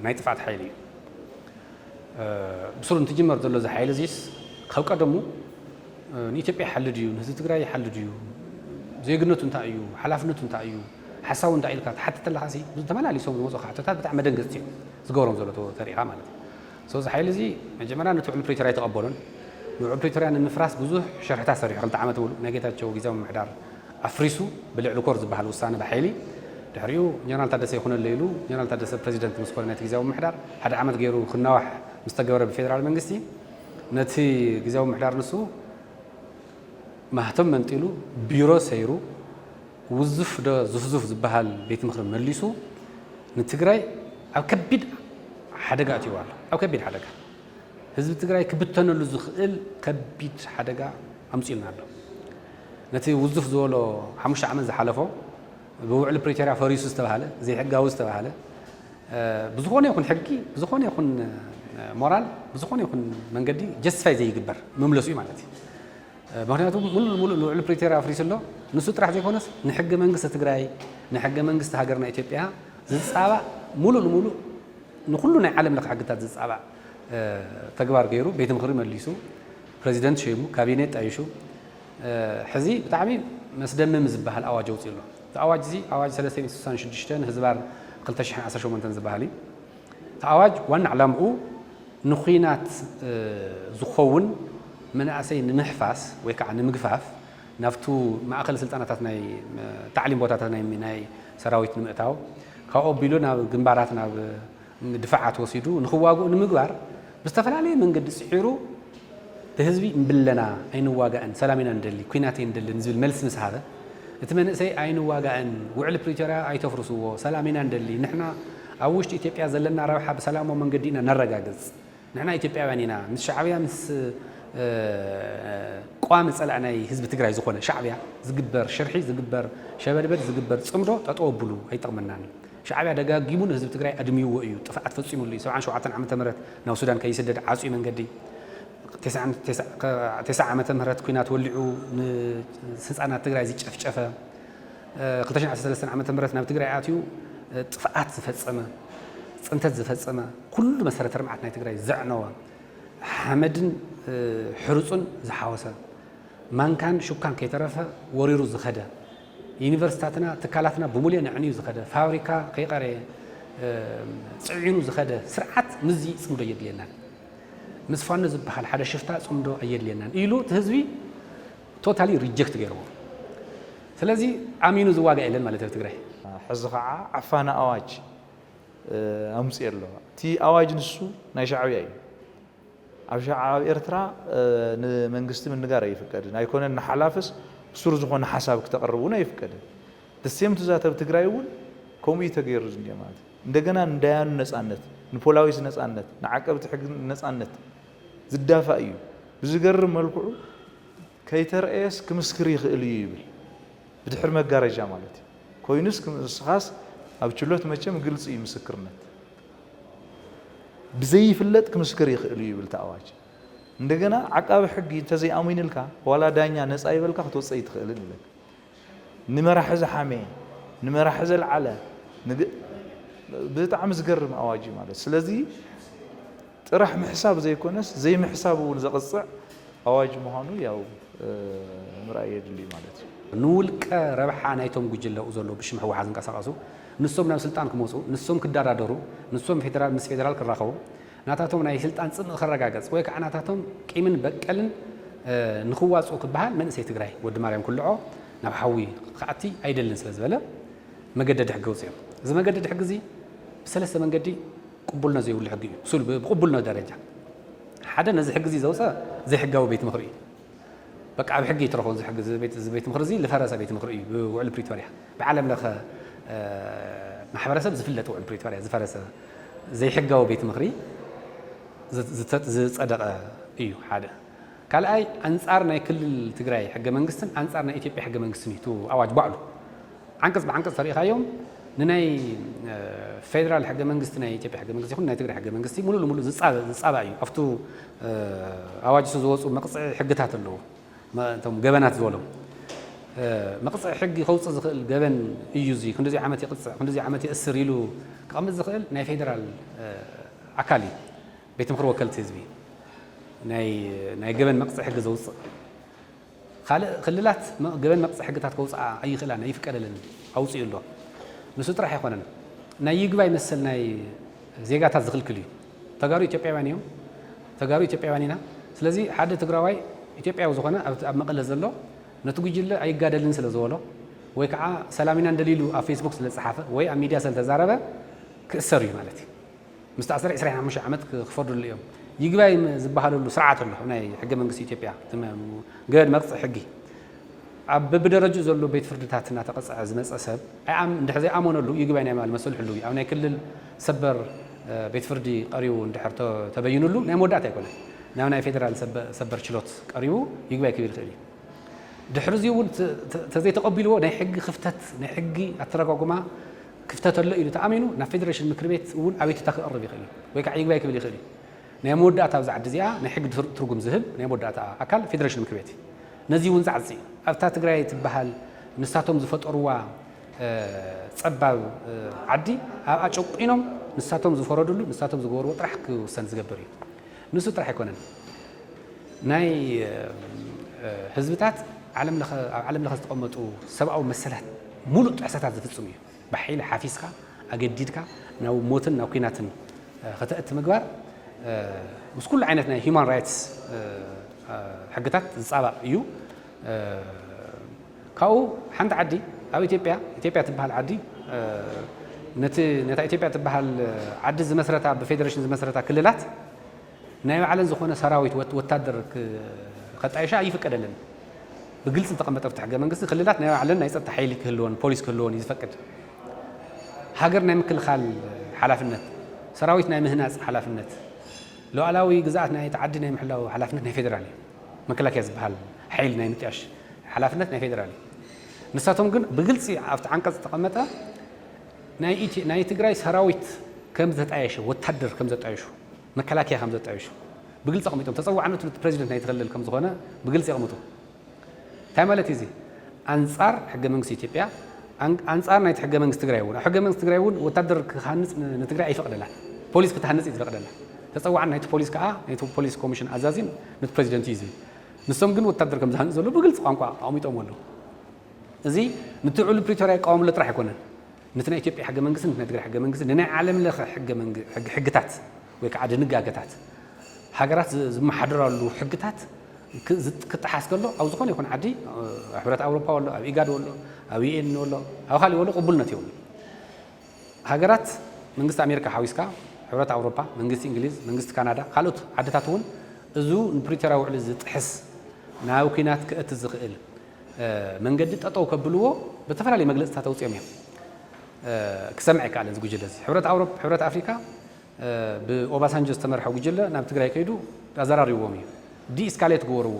ናይ ጥፍኣት ሓይሊ እዩ። እ፣ ብስሩ እንትጅመር ዘሎ እዚ ሓይሊ እዚስ ካብ ቀደሙ እ፣ ንኢትዮጵያ ይሓልድ እዩ፣ ንህዝቢ ትግራይ ይሓልድ እዩ፣ ዜግነቱ እንታይ እዩ፣ ሓላፍነቱ እንታይ እዩ፣ ሓሳቡ እንታይ ኢልካ ትሓትት ተለኻሲ፣ ተመላሊሶም ዝመፁኻ ሕቶታት ብጣዕሚ መደንገፅቲ እዮም ዝገብሮም ዘሎ ተሪኻ ማለት እዩ። So፣ እዚ ሓይሊ እዚ መጀመርያ ነቲ ውዕል ፕሪቶርያ ኣይተቐበሎን። ንውዕል ፕሪቶርያ ንምፍራስ ብዙሕ ሸርሕታት ሰሪሑ፣ ክልተ ዓመት ሙሉእ ናይ ጌታቸው ግዝያዊ ምምሕዳር ኣፍሪሱ ብልዕሊ ኮር ዝበሃል ውሳነ ብሓይሊ። ድሕሪኡ ጀነራል ታደሰ ይኹነለይ ኢሉ፣ ጀነራል ታደሰ ፕሬዚደንት ምስ ኮነ ናይቲ ግዝያዊ ምምሕዳር ሓደ ዓመት ገይሩ ክናዋሕ ምስ ተገበረ ብፌደራል መንግስቲ፣ ነቲ ግዝያዊ ምምሕዳር ንሱ ማህተም መንጢሉ፣ ቢሮ ሰይሩ፣ ውዙፍ ዶ ዙፍዙፍ ዝበሃል ቤት ምኽሪ መሊሱ ንትግራይ ኣብ ከቢድ ሓደጋ ኣትይዋ ኣሎ። ኣብ ከቢድ ሓደጋ፣ ህዝቢ ትግራይ ክብተነሉ ዝኽእል ከቢድ ሓደጋ ኣምፂኡልና ኣሎ። ነቲ ውዙፍ ዝበሎ ሓሙሽተ ዓመት ዝሓለፎ ብውዕሊ ፕሪቶርያ ፈሪሱ ዝተባህለ፣ ዘይሕጋዊ ዝተባህለ፣ እ፣ ብዝኾነ ይኹን ሕጊ፣ ብዝኾነ ይኹን እ፣ ሞራል፣ ብዝኾነ ይኹን መንገዲ ጀስቲፋይ ዘይግበር መምለሱ እዩ ማለት እዩ። ምክንያቱ ሙሉእ ንሙሉእ ንውዕሊ ፕሪቶርያ ኣፍሪሱ ኣሎ። ንሱ ጥራሕ ዘይኮነስ ንሕገ መንግስቲ ትግራይ፣ ንሕገ መንግስቲ ሃገርና ኢትዮጵያ ዝጻባእ፣ ሙሉእ ንሙሉእ ንኩሉ ናይ ዓለም ለኸ ሕግታት ዝጻባእ እ፣ ተግባር ገይሩ ቤት ምኽሪ መሊሱ፣ ፕረዚደንት ሸይሙ፣ ካቢኔ ጣይሹ፣ እ፣ ሕዚ ብጣዕሚ መስደምም ዝበሃል ኣዋጅ ኣውፂኡ ኣሎ። እቲ ኣዋጅ እዚ ኣዋጅ ሰለስተ ሚእቲ ስሳን ሽዱሽተ ንህዝባር ክልተ ሽሕን ዓሰርተ ሸሞንተን ዝበሃል እዩ። እቲ ኣዋጅ ዋና ዕላምኡ ንኹናት እ፣ ዝኸውን መናእሰይ ንምሕፋስ ወይ ከዓ ንምግፋፍ ናብቱ ማእኸል ስልጠናታት ናይ እ፣ ታዕሊም ቦታታት ናይ ናይ ሰራዊት ንምእታው ካብኡ ኣቢሉ ናብ ግንባራት ናብ ድፋዓት ወሲዱ ንኽዋግኡ ንምግባር ብዝተፈላለየ መንገዲ ጽዒሩ ብህዝቢ እምብለና ኣይንዋጋእን ሰላም ኢና ንደሊ ኲናት ኣይንደልን ዝብል መልሲ ምስ ሃበ እቲ መንእሰይ ኣይንዋጋእን ውዕሊ ፕሪቶርያ ኣይተፍርስዎ ሰላም ኢና ንደሊ ንሕና ኣብ ውሽጢ ኢትዮጵያ ዘለና ረብሓ ብሰላማዊ መንገዲ ኢና ነረጋግጽ ንሕና ኢትዮጵያውያን ኢና ምስ ሻዕብያ ምስ እ፣ ቋሚ ጸላእ ናይ ህዝቢ ትግራይ ዝኾነ ሻዕብያ ዝግበር ሽርሒ ዝግበር ሸበድበድ ዝግበር ጽምዶ ጠጠው ኣብሉ ኣይጠቕመናን ሻዕብያ ደጋጊሙ ንህዝቢ ትግራይ ኣድምይዎ እዩ ጥፍኣት ፈጺሙሉ እዩ ሰብዓን ሸውዓተን ዓመተ ምህረት ናብ ሱዳን ከይስደድ ዓጽዩ መንገዲ ተስዓ ዓመተ ምህረት ኲናት ወሊዑ ንህፃናት ትግራይ ዝጨፍጨፈ ክልተ ሽሕን ዓሰርተ ሰለስተን ዓመተ ምህረት ናብ ትግራይ ኣትዩ ጥፍኣት ዝፈፀመ ፅንተት ዝፈፀመ ኩሉ መሰረተ ልምዓት ናይ ትግራይ ዘዕነወ ሓመድን ሕሩፁን ዝሓወሰ ማንካን ሹካን ከይተረፈ ወሪሩ ዝኸደ ዩኒቨርሲታትና ትካላትና ብሙሉኤን ኣዕንዩ ዝኸደ ፋብሪካ ከይቐረየ ፅዒኑ ዝኸደ ስርዓት ምዚ ፅምዶ የድልየናን ምስ ፋኖ ዝበሃል ሓደ ሽፍታ ጽምዶ ኣየድልየናን ኢሉ እቲ ህዝቢ totally reject ገይርዎ። ስለዚ ኣሚኑ ዝዋጋእ የለን ማለት ኣብ ትግራይ። ሕዚ ከዓ ዓፋና ኣዋጅ ኣምፅኡ ኣሎ። እቲ ኣዋጅ ንሱ ናይ ሻዕብያ እዩ። ኣብ ሻዕ ኣብ ኤርትራ ንመንግስቲ ምንጋር ኣይፍቀድን ኣይኮነን፣ ንሓላፍስ ስሩር ዝኾነ ሓሳብ ክተቕርብ እውን ኣይፍቀድን። ደሴም ትዛተብ ትግራይ እውን ከምኡ እዩ ተገይሩ ዝኒኦ ማለት እዩ። እንደገና ንዳያኑ ነፃነት፣ ንፖላዊስ ነፃነት፣ ንዓቀብቲ ሕጊ ነፃነት ዝዳፋእ እዩ። ብዝገርም መልክዑ ከይተረእየስ ክምስክር ይኽእል እዩ ይብል። ብድሕሪ መጋረጃ ማለት እዩ። ኮይኑስ ክም- ንስኻስ ኣብ ችሎት መቸም ግልፂ እዩ ምስክርነት። ብዘይፍለጥ ክምስክር ይኽእል እዩ ይብል እቲ ኣዋጅ። እንደገና ዓቃቢ ሕጊ እንተዘይኣሚኑልካ ዋላ ዳኛ ነፃ ይበልካ ክትወፅእ ኣይትኽእልን ይብል። ንመራሒ ዝሓመየ፣ ንመራሒ ዘልዓለ፣ ንግ- ብጣዕሚ ዝገርም ኣዋጅ እዩ ማለት። ስለዚ ጥራሕ ምሕሳብ ዘይኮነስ ዘይምሕሳብ እውን ዘቕፅዕ ኣዋጅ ምዃኑ ያው ምርኣይ የድሊ ማለት እዩ። ንውልቀ ረብሓ ናይቶም ጉጅለ ኣብኡ ዘለዉ ብሽም ህወሓት ዝንቀሳቐሱ ንሶም ናብ ስልጣን ክመፁ ንሶም ክደራደሩ ንሶም ፌደራል ምስ ፌደራል ክራኸቡ ናታቶም ናይ ስልጣን ፅምእ ክረጋገፅ ወይ ከዓ ናታቶም ቂምን በቀልን ንኽዋፅኡ ክበሃል መንእሰይ ትግራይ ወዲ ማርያም ኩልዖ ናብ ሓዊ ክኣቲ ኣይደልን ስለ ዝበለ መገደዲ ሕጊ ኣውፂኦም። እዚ መገደዲ ሕጊ እዚ ብሰለስተ መንገዲ ቅቡልነት ዘይብሉ ሕጊ እዩ። ብሱል ብቅቡልነት ደረጃ ሓደ ነዚ ሕጊ እዚ ዘውፀ ዘይሕጋዊ ቤት ምኽሪ እዩ። በቃ ኣብ ሕጊ ይትረፎ እዚ ሕጊ እዚ ቤት እዚ ቤት ምኽሪ እዚ ዝፈረሰ ቤት ምኽሪ እዩ። ብውዕል ፕሪቶርያ ብዓለም ለኸ ማሕበረሰብ ዝፍለጥ ውዕል ፕሪቶርያ ዝፈረሰ ዘይሕጋዊ ቤት ምኽሪ ዝፀደቐ እዩ ሓደ። ካልኣይ ኣንፃር ናይ ክልል ትግራይ ሕገ መንግስትን ኣንፃር ናይ ኢትዮጵያ ሕገ መንግስትን እዩ እቲ ኣዋጅ ባዕሉ። ዓንቀፅ ብዓንቀፅ ተሪኢኻዮም ንናይ ፌደራል ሕገ መንግስቲ ናይ ኢትዮጵያ ሕገ መንግስቲ ይኹን ናይ ትግራይ ሕገ መንግስቲ ሙሉ ንሙሉ ዝፃባእ እዩ። ኣብቱ ኣዋጅ እሱ ዝወፁ መቕፅዒ ሕግታት ኣለዉ። እቶም ገበናት ዝበሎም መቕፅዒ ሕጊ ከውፅእ ዝኽእል ገበን እዩ። እዚ ክንዲዚ ዓመት ይቕፅዕ ክንዲዚ ዓመት ይእስር ኢሉ ክቐምጥ ዝኽእል ናይ ፌደራል ኣካል እዩ። ቤት ምኽሪ ወከልቲ ህዝቢ ናይ ገበን መቕፅዒ ሕጊ ዘውፅእ ካልእ ክልላት ገበን መቕፅዒ ሕግታት ከውፅኣ ኣይኽእላን ኣይፍቀደለን ኣውፅኡ ኣሎ። ንሱ ጥራሕ ኣይኮነን ናይ ይግባይ መሰል ናይ ዜጋታት ዝኽልክል እዩ። ተጋሩ ኢትዮጵያውያን እዮም። ተጋሩ ኢትዮጵያውያን ኢና። ስለዚ ሓደ ትግራዋይ ኢትዮጵያዊ ዝኾነ ኣብ መቐለ ዘሎ ነቲ ጉጅለ ኣይጋደልን ስለ ዝበሎ ወይ ከዓ ሰላም ኢና እንደልዩ ኢሉ ኣብ ፌስቡክ ስለ ዝፀሓፈ ወይ ኣብ ሚድያ ስለ ዝተዛረበ ክእሰር እዩ ማለት እዩ። ምስ ተኣሰረ ዕስራን ሓሙሽተ ዓመት ክፈርድሉ እዮም። ይግባይ ዝበሃለሉ ስርዓት ኣሎ ናይ ሕገ መንግስቲ ኢትዮጵያ ገበን መቕፅዒ ሕጊ ኣብ በብደረጅኡ ዘሎ ቤት ፍርድታት እናተቐፅዐ ዝመፀ ሰብ ኣይኣም እንድሕር ዘይኣመነሉ ይግባይ ናይ ምባል መሰሉ ሕሉው እዩ። ኣብ ናይ ክልል ሰበር ቤት ፍርዲ ቀሪቡ እንድሕር ተበይኑሉ ናይ መወዳእታ ኣይኮነን ናብ ናይ ፌደራል ሰበር ችሎት ቀሪቡ ይግባይ ክብል ይኽእል እዩ። ድሕሪ እዚ እውን ተዘይተቐቢልዎ ናይ ሕጊ ክፍተት ናይ ሕጊ ኣተረጓጉማ ክፍተት ኣሎ ኢሉ ተኣሚኑ ናብ ፌደሬሽን ምክር ቤት እውን ኣቤቱታ ክቕርብ ይኽእል እዩ ወይ ከዓ ይግባይ ክብል ይኽእል እዩ። ናይ መወዳእታ ኣብዚ ዓዲ እዚኣ ናይ ሕጊ ትርጉም ዝህብ ናይ መወዳእታ ኣካል ፌደሬሽን ምክር ቤት እዩ። ነዚ እውን ዛዕዚ ኣብታ ትግራይ ትበሃል ንሳቶም ዝፈጠርዋ ፀባብ ዓዲ ኣብኣ ጨቂኖም ንሳቶም ዝፈረድሉ ንሳቶም ዝገበርዎ ጥራሕ ክውሰን ዝገብር እዩ። ንሱ ጥራሕ ኣይኮነን ናይ ህዝብታት ኣብ ዓለም ለኸ ዝተቐመጡ ሰብኣዊ መሰላት ሙሉእ ጥሕሰታት ዝፍፅም እዩ። ብሓይሊ ሓፊስካ ኣገዲድካ ናብ ሞትን ናብ ኩናትን ከተእቲ ምግባር ምስ ኩሉ ዓይነት ናይ ሂማን ራይትስ ሕግታት ዝፃባእ እዩ። ካብኡ ሓንቲ ዓዲ ኣብ ኢትዮጵያ ኢትዮጵያ ትበሃል ዓዲ ነቲ ነታ ኢትዮጵያ ትበሃል ዓዲ ዝመስረታ ብፌደሬሽን ዝመስረታ ክልላት ናይ ባዕለን ዝኾነ ሰራዊት ወታደር ከጣይሻ ኣይፍቀደለን። ብግልፂ ዝተቐመጠ ኣብቲ ሕገ መንግስቲ ክልላት ናይ ባዕለን ናይ ፀጥታ ሓይሊ ክህልወን ፖሊስ ክህልወን እዩ ዝፈቅድ። ሃገር ናይ ምክልኻል ሓላፍነት፣ ሰራዊት ናይ ምህናፅ ሓላፍነት፣ ሉዓላዊ ግዝኣት ናይ ተዓዲ ናይ ምሕላው ሓላፍነት ናይ ፌደራል እዩ። መከላከያ ዝበሃል ሓይሊ ናይ ምጥያሽ ሓላፍነት ናይ ፌደራል እዩ። ንሳቶም ግን ብግልፂ ኣብቲ ዓንቀፅ ዝተቐመጠ ናይ ትግራይ ሰራዊት ከም ዘጣየሸ ወታደር ከም ዘጣየሹ መከላከያ ከም ዘጣየሹ ብግልፂ ኣቐሚጦም ተፀዋዕነቱ ነቲ ፕሬዚደንት ናይቲ ክልል ከም ዝኾነ ብግልፂ የቕምጡ። እንታይ ማለት እዩ እዚ? ኣንፃር ሕገ መንግስቲ ኢትዮጵያ ኣንፃር ናይቲ ሕገ መንግስቲ ትግራይ እውን ኣብ ሕገ መንግስቲ ትግራይ እውን ወታደር ክሃንፅ ንትግራይ ኣይፈቕደላን። ፖሊስ ክትሃንፅ እዩ ዝፈቕደላ። ተፀዋዕን ናይቲ ፖሊስ ከዓ ናይቲ ፖሊስ ኮሚሽን ኣዛዚን ነቲ ፕሬዚደንት እዩ ዝብል። ንሶም ግን ወታደር ከም ዝሃንፅ ዘሎ ብግልፂ ቋንቋ ኣቐሚጦም ኣለዉ። እዚ ነቲ ውዕል ፕሪቶርያ ይቃወምሎ ጥራሕ ኣይኮነን። ነቲ ናይ ኢትዮጵያ ሕገ መንግስቲ ነቲ ናይ ትግራይ ሕገ መንግስቲ ንናይ ዓለም ለኸ ሕግታት ወይ ከዓ ድንጋገታት ሃገራት ዝ- ዝመሓደራሉ ሕግታት ክ- ዝጥ- ክጠሓስ ከሎ ኣብ ዝኾነ ይኹን ዓዲ ኣብ ሕብረት ኣውሮፓ ወሎ ኣብ ኢጋድ ወሎ ኣብ ዩኤን ወሎ ኣብ ካሊእ ወሎ ቅቡልነት የብሉ። ሃገራት መንግስቲ ኣሜሪካ ሓዊስካ ሕብረት ኣውሮፓ፣ መንግስቲ እንግሊዝ፣ መንግስቲ ካናዳ፣ ካልኦት ዓድታት እውን እዙ ንፕሪቶርያ ውዕሊ ዝጥሕስ ናብ ኲናት ክእት ዝኽእል መንገዲ ጠጠው ከብልዎ ብተፈላለዩ መግለፅታት ኣውፅኦም እዮም። ክሰምዕ ይከኣል እዚ ጉጅለ እዚ። ሕብረት ኣውሮፓ፣ ሕብረት ኣፍሪካ ብኦባሳንጆ ዝተመርሐ ጉጅለ ናብ ትግራይ ከይዱ ኣዘራሪብዎም እዩ። ዲኢስካሌት ግበርዎ፣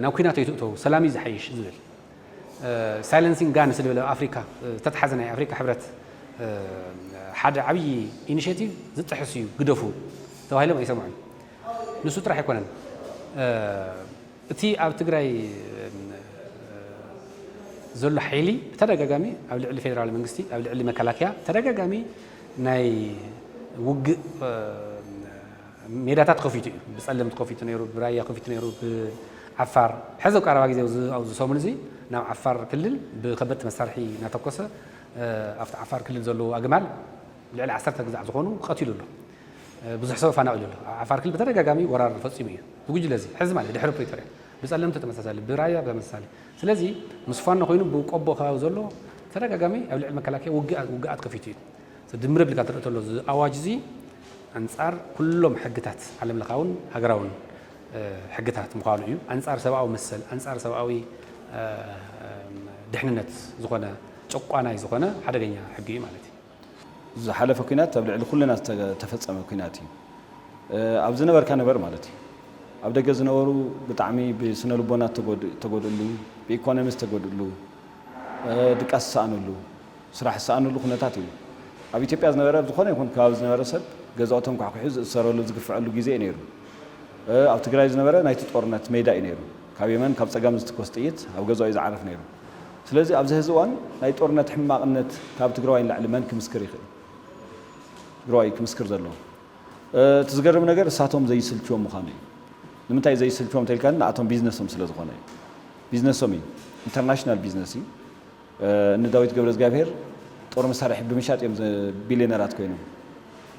ናብ ኲናት ኣይትእተው፣ ሰላም እዩ ዝሓይሽ ዝብል ሳይለንሲንግ ጋንስ ዝብል ኣብ ኣፍሪካ ዝተተሓዘ ናይ ኣፍሪካ ሕብረት ሓደ ዓብዪ ኢኒሽቲቭ ዝጥሕስ እዩ ግደፉ ተባሂሎም ኣይሰምዑን። ንሱ ጥራሕ ኣይኮነን፣ እቲ ኣብ ትግራይ ዘሎ ሓይሊ ብተደጋጋሚ ኣብ ልዕሊ ፌደራል መንግስቲ ኣብ ልዕሊ መከላከያ ተደጋጋሚ ናይ ውግእ ሜዳታት ከፊቱ እዩ። ብፀለምቲ ከፊቱ ነይሩ፣ ብራያ ከፊቱ ነይሩ፣ ብዓፋር ሕዚ ቀረባ ግዜ ኣብዚ ሰሙን እዚ ናብ ዓፋር ክልል ብከበድቲ መሳርሒ እናተኮሰ ኣብቲ ዓፋር ክልል ዘለዉ ኣግማል ልዕሊ ዓሰርተ ግዛዕ ዝኾኑ ቀቲሉ ኣሎ። ብዙሕ ሰብ ኣፋናቒሉ ኣሎ። ኣብ ዓፋር ክልል ብተደጋጋሚ ወራር ፈፂሙ እዩ። ብጉጅለ እዚ ሕዚ ማለት ድሕሪ ፕሪቶርያ ብፀለምቲ ተመሳሳሊ፣ ብራያ ተመሳሳሊ። ስለዚ ምስ ፋኖ ኮይኑ ብቆቦ ከባቢ ዘሎ ተደጋጋሚ ኣብ ልዕሊ መከላከያ ውግኣት ውግኣት ከፊቱ እዩ። ድምር ኣቢልካ ትርኢ ተሎ እዚ ኣዋጅ እዚ ኣንፃር ኩሎም ሕግታት ዓለም ለኻውን ሃገራውን ሕግታት ምዃኑ እዩ። ኣንፃር ሰብኣዊ መሰል፣ ኣንፃር ሰብኣዊ ድሕንነት ዝኾነ ጨቋናይ ዝኾነ ሓደገኛ ሕጊ እዩ ማለት እዩ። ዝሓለፈ ኲናት ኣብ ልዕሊ ኩልና ዝተፈጸመ ኲናት እዩ። ኣብ ዝነበርካ ንበር ማለት እዩ። ኣብ ደገ ዝነበሩ ብጣዕሚ ብስነ ልቦና ዝተጎድእሉ፣ ብኢኮኖሚ ዝተጎድእሉ፣ ድቃስ ዝሰኣኑሉ፣ ስራሕ ዝሰኣኑሉ ኩነታት እዩ። ኣብ ኢትዮጵያ ዝነበረ ኣብ ዝኾነ ይኹን ከባቢ ዝነበረ ሰብ ገዛኦቶም ኳሕኩሑ ዝእሰረሉ ዝግፍዐሉ ግዜ እዩ ነይሩ። ኣብ ትግራይ ዝነበረ ናይቲ ጦርነት ሜዳ እዩ ነይሩ። ካብ የመን ካብ ጸጋም ዝትኮስ ጥይት ኣብ ገዛኡ እዩ ዝዓርፍ ነይሩ። ስለዚ ኣብዚ ሕዚ እዋን ናይ ጦርነት ሕማቕነት ካብ ትግራዋይ ንላዕሊ መን ክምስክር ይኽእል? ትግራዋይ ክምስክር ዘለዎ። እቲ ዝገርም ነገር እሳቶም ዘይስልችዎም ምዃኑ እዩ። ንምንታይ ዘይስልችዎም ተልካኒ ንኣቶም ቢዝነሶም ስለ ዝኾነ እዩ። ቢዝነሶም እዩ። ኢንተርናሽናል ቢዝነስ እዩ። እኒ ዳዊት ገብረ እግዚኣብሔር ጦር መሳርሒ ብምሻጥ እዮም ቢልዮነራት ኮይኖም።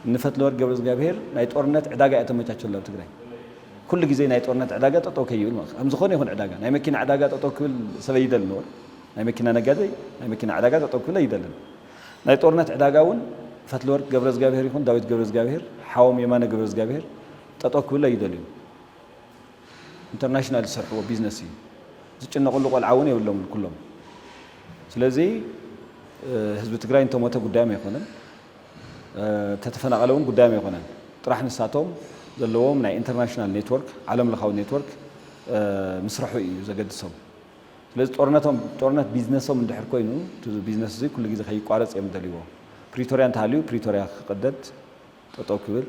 እኒ ፈትለወርቅ ገብረ እግዚኣብሔር ናይ ጦርነት ዕዳጋ እያ ተመቻቸሉ ኣብ ትግራይ። ኩሉ ግዜ ናይ ጦርነት ዕዳጋ ጠጠው ከይብል ማለት ከም ዝኾነ ይኹን ዕዳጋ ናይ መኪና ዕዳጋ ጠጠው ክብል ሰብ ኣይደልን። ናይ መኪና ነጋዴ ናይ መኪና ዕዳጋ ጠጠው ክብል ኣይደልን። ናይ ጦርነት ዕዳጋ እውን ፈትለወርቅ ገብረ እግዚኣብሔር ይኹን ዳዊት ገብረ እግዚኣብሔር ሓዎም የማነ ገብረ እግዚኣብሔር ጠጠው ክብል ኣይደልዩ። ኢንተርናሽናል ዝሰርሕዎ ቢዝነስ እዩ። ዝጭነቕሉ ቆልዓ እውን የብሎም ኩሎም። ስለዚ ህዝቢ ትግራይ እንተሞተ ጉዳዮም ኣይኮነን፣ እንተተፈናቐለ እውን ጉዳዮም ኣይኮነን። ጥራሕ ንሳቶም ዘለዎም ናይ ኢንተርናሽናል ኔትወርክ፣ ዓለም ለኻዊ ኔትወርክ ምስርሑ እዩ ዘገድሶም። ስለዚ ጦርነቶም ጦርነት ቢዝነሶም እንድሕር ኮይኑ እቲ ቢዝነስ እዚ ኩሉ ግዜ ከይቋረፅ እዮም ደልይዎ። ፕሪቶርያ እንተሃልዩ ፕሪቶርያ ክቅደድ ጠጠው ክብል፣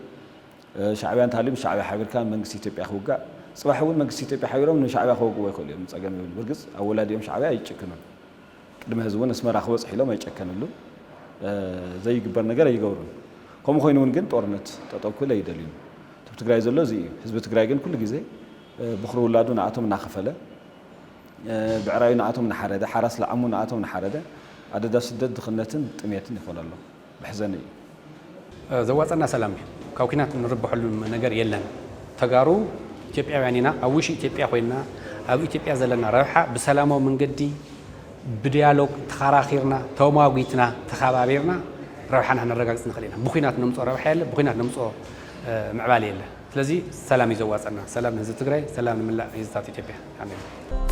ሻዕብያ እንተሃልዩ ምስ ሻዕብያ ሓቢርካ መንግስቲ ኢትዮጵያ ክውጋእ። ፅባሕ እውን መንግስቲ ኢትዮጵያ ሓቢሮም ንሻዕብያ ክወግዎ ይኽእሉ እዮም፣ ፀገም የብሉ። ብርግፅ ኣወላዲኦም ሻዕብያ ኣይጭክኑን። ቅድሚ ህዝቢ እውን ኣስመራ ክበፅሑ ኢሎም ኣይጨከንሉን። ዘይግበር ነገር ኣይገብሩን። ከምኡ ኮይኑ እውን ግን ጦርነት ጠጠው ክብል ኣይደልዩን። እቲ ትግራይ ዘሎ እዚ እዩ። ህዝቢ ትግራይ ግን ኩሉ ግዜ ብኽሪ ውላዱ ንኣቶም እናኸፈለ፣ ብዕራዩ ንኣቶም እናሓረደ፣ ሓራስ ላዕሙ ንኣቶም እናሓረደ ኣደዳ ስደት ድኽነትን ጥሜትን ይኾን ኣሎ። መሕዘኒ እዩ። ዘዋፀና ሰላም እዩ። ካብ ኲናት ንርብሐሉ ነገር የለን። ተጋሩ ኢትዮጵያውያን ኢና። ኣብ ውሽጢ ኢትዮጵያ ኮይንና ኣብ ኢትዮጵያ ዘለና ረብሓ ብሰላማዊ መንገዲ ብዲያሎግ ተኸራኺርና ተማጒትና ተኸባቢርና ረብሓና ከነረጋግፅ ንኽእል ኢና። ብኲናት ነምፅኦ ረብሓ የለ፣ ብኲናት ነምፅኦ ምዕባለ የለ። ስለዚ ሰላም እዩ ዘዋፀና። ሰላም ንህዝቢ ትግራይ፣ ሰላም ንምላእ ህዝብታት ኢትዮጵያ። ኣሜን።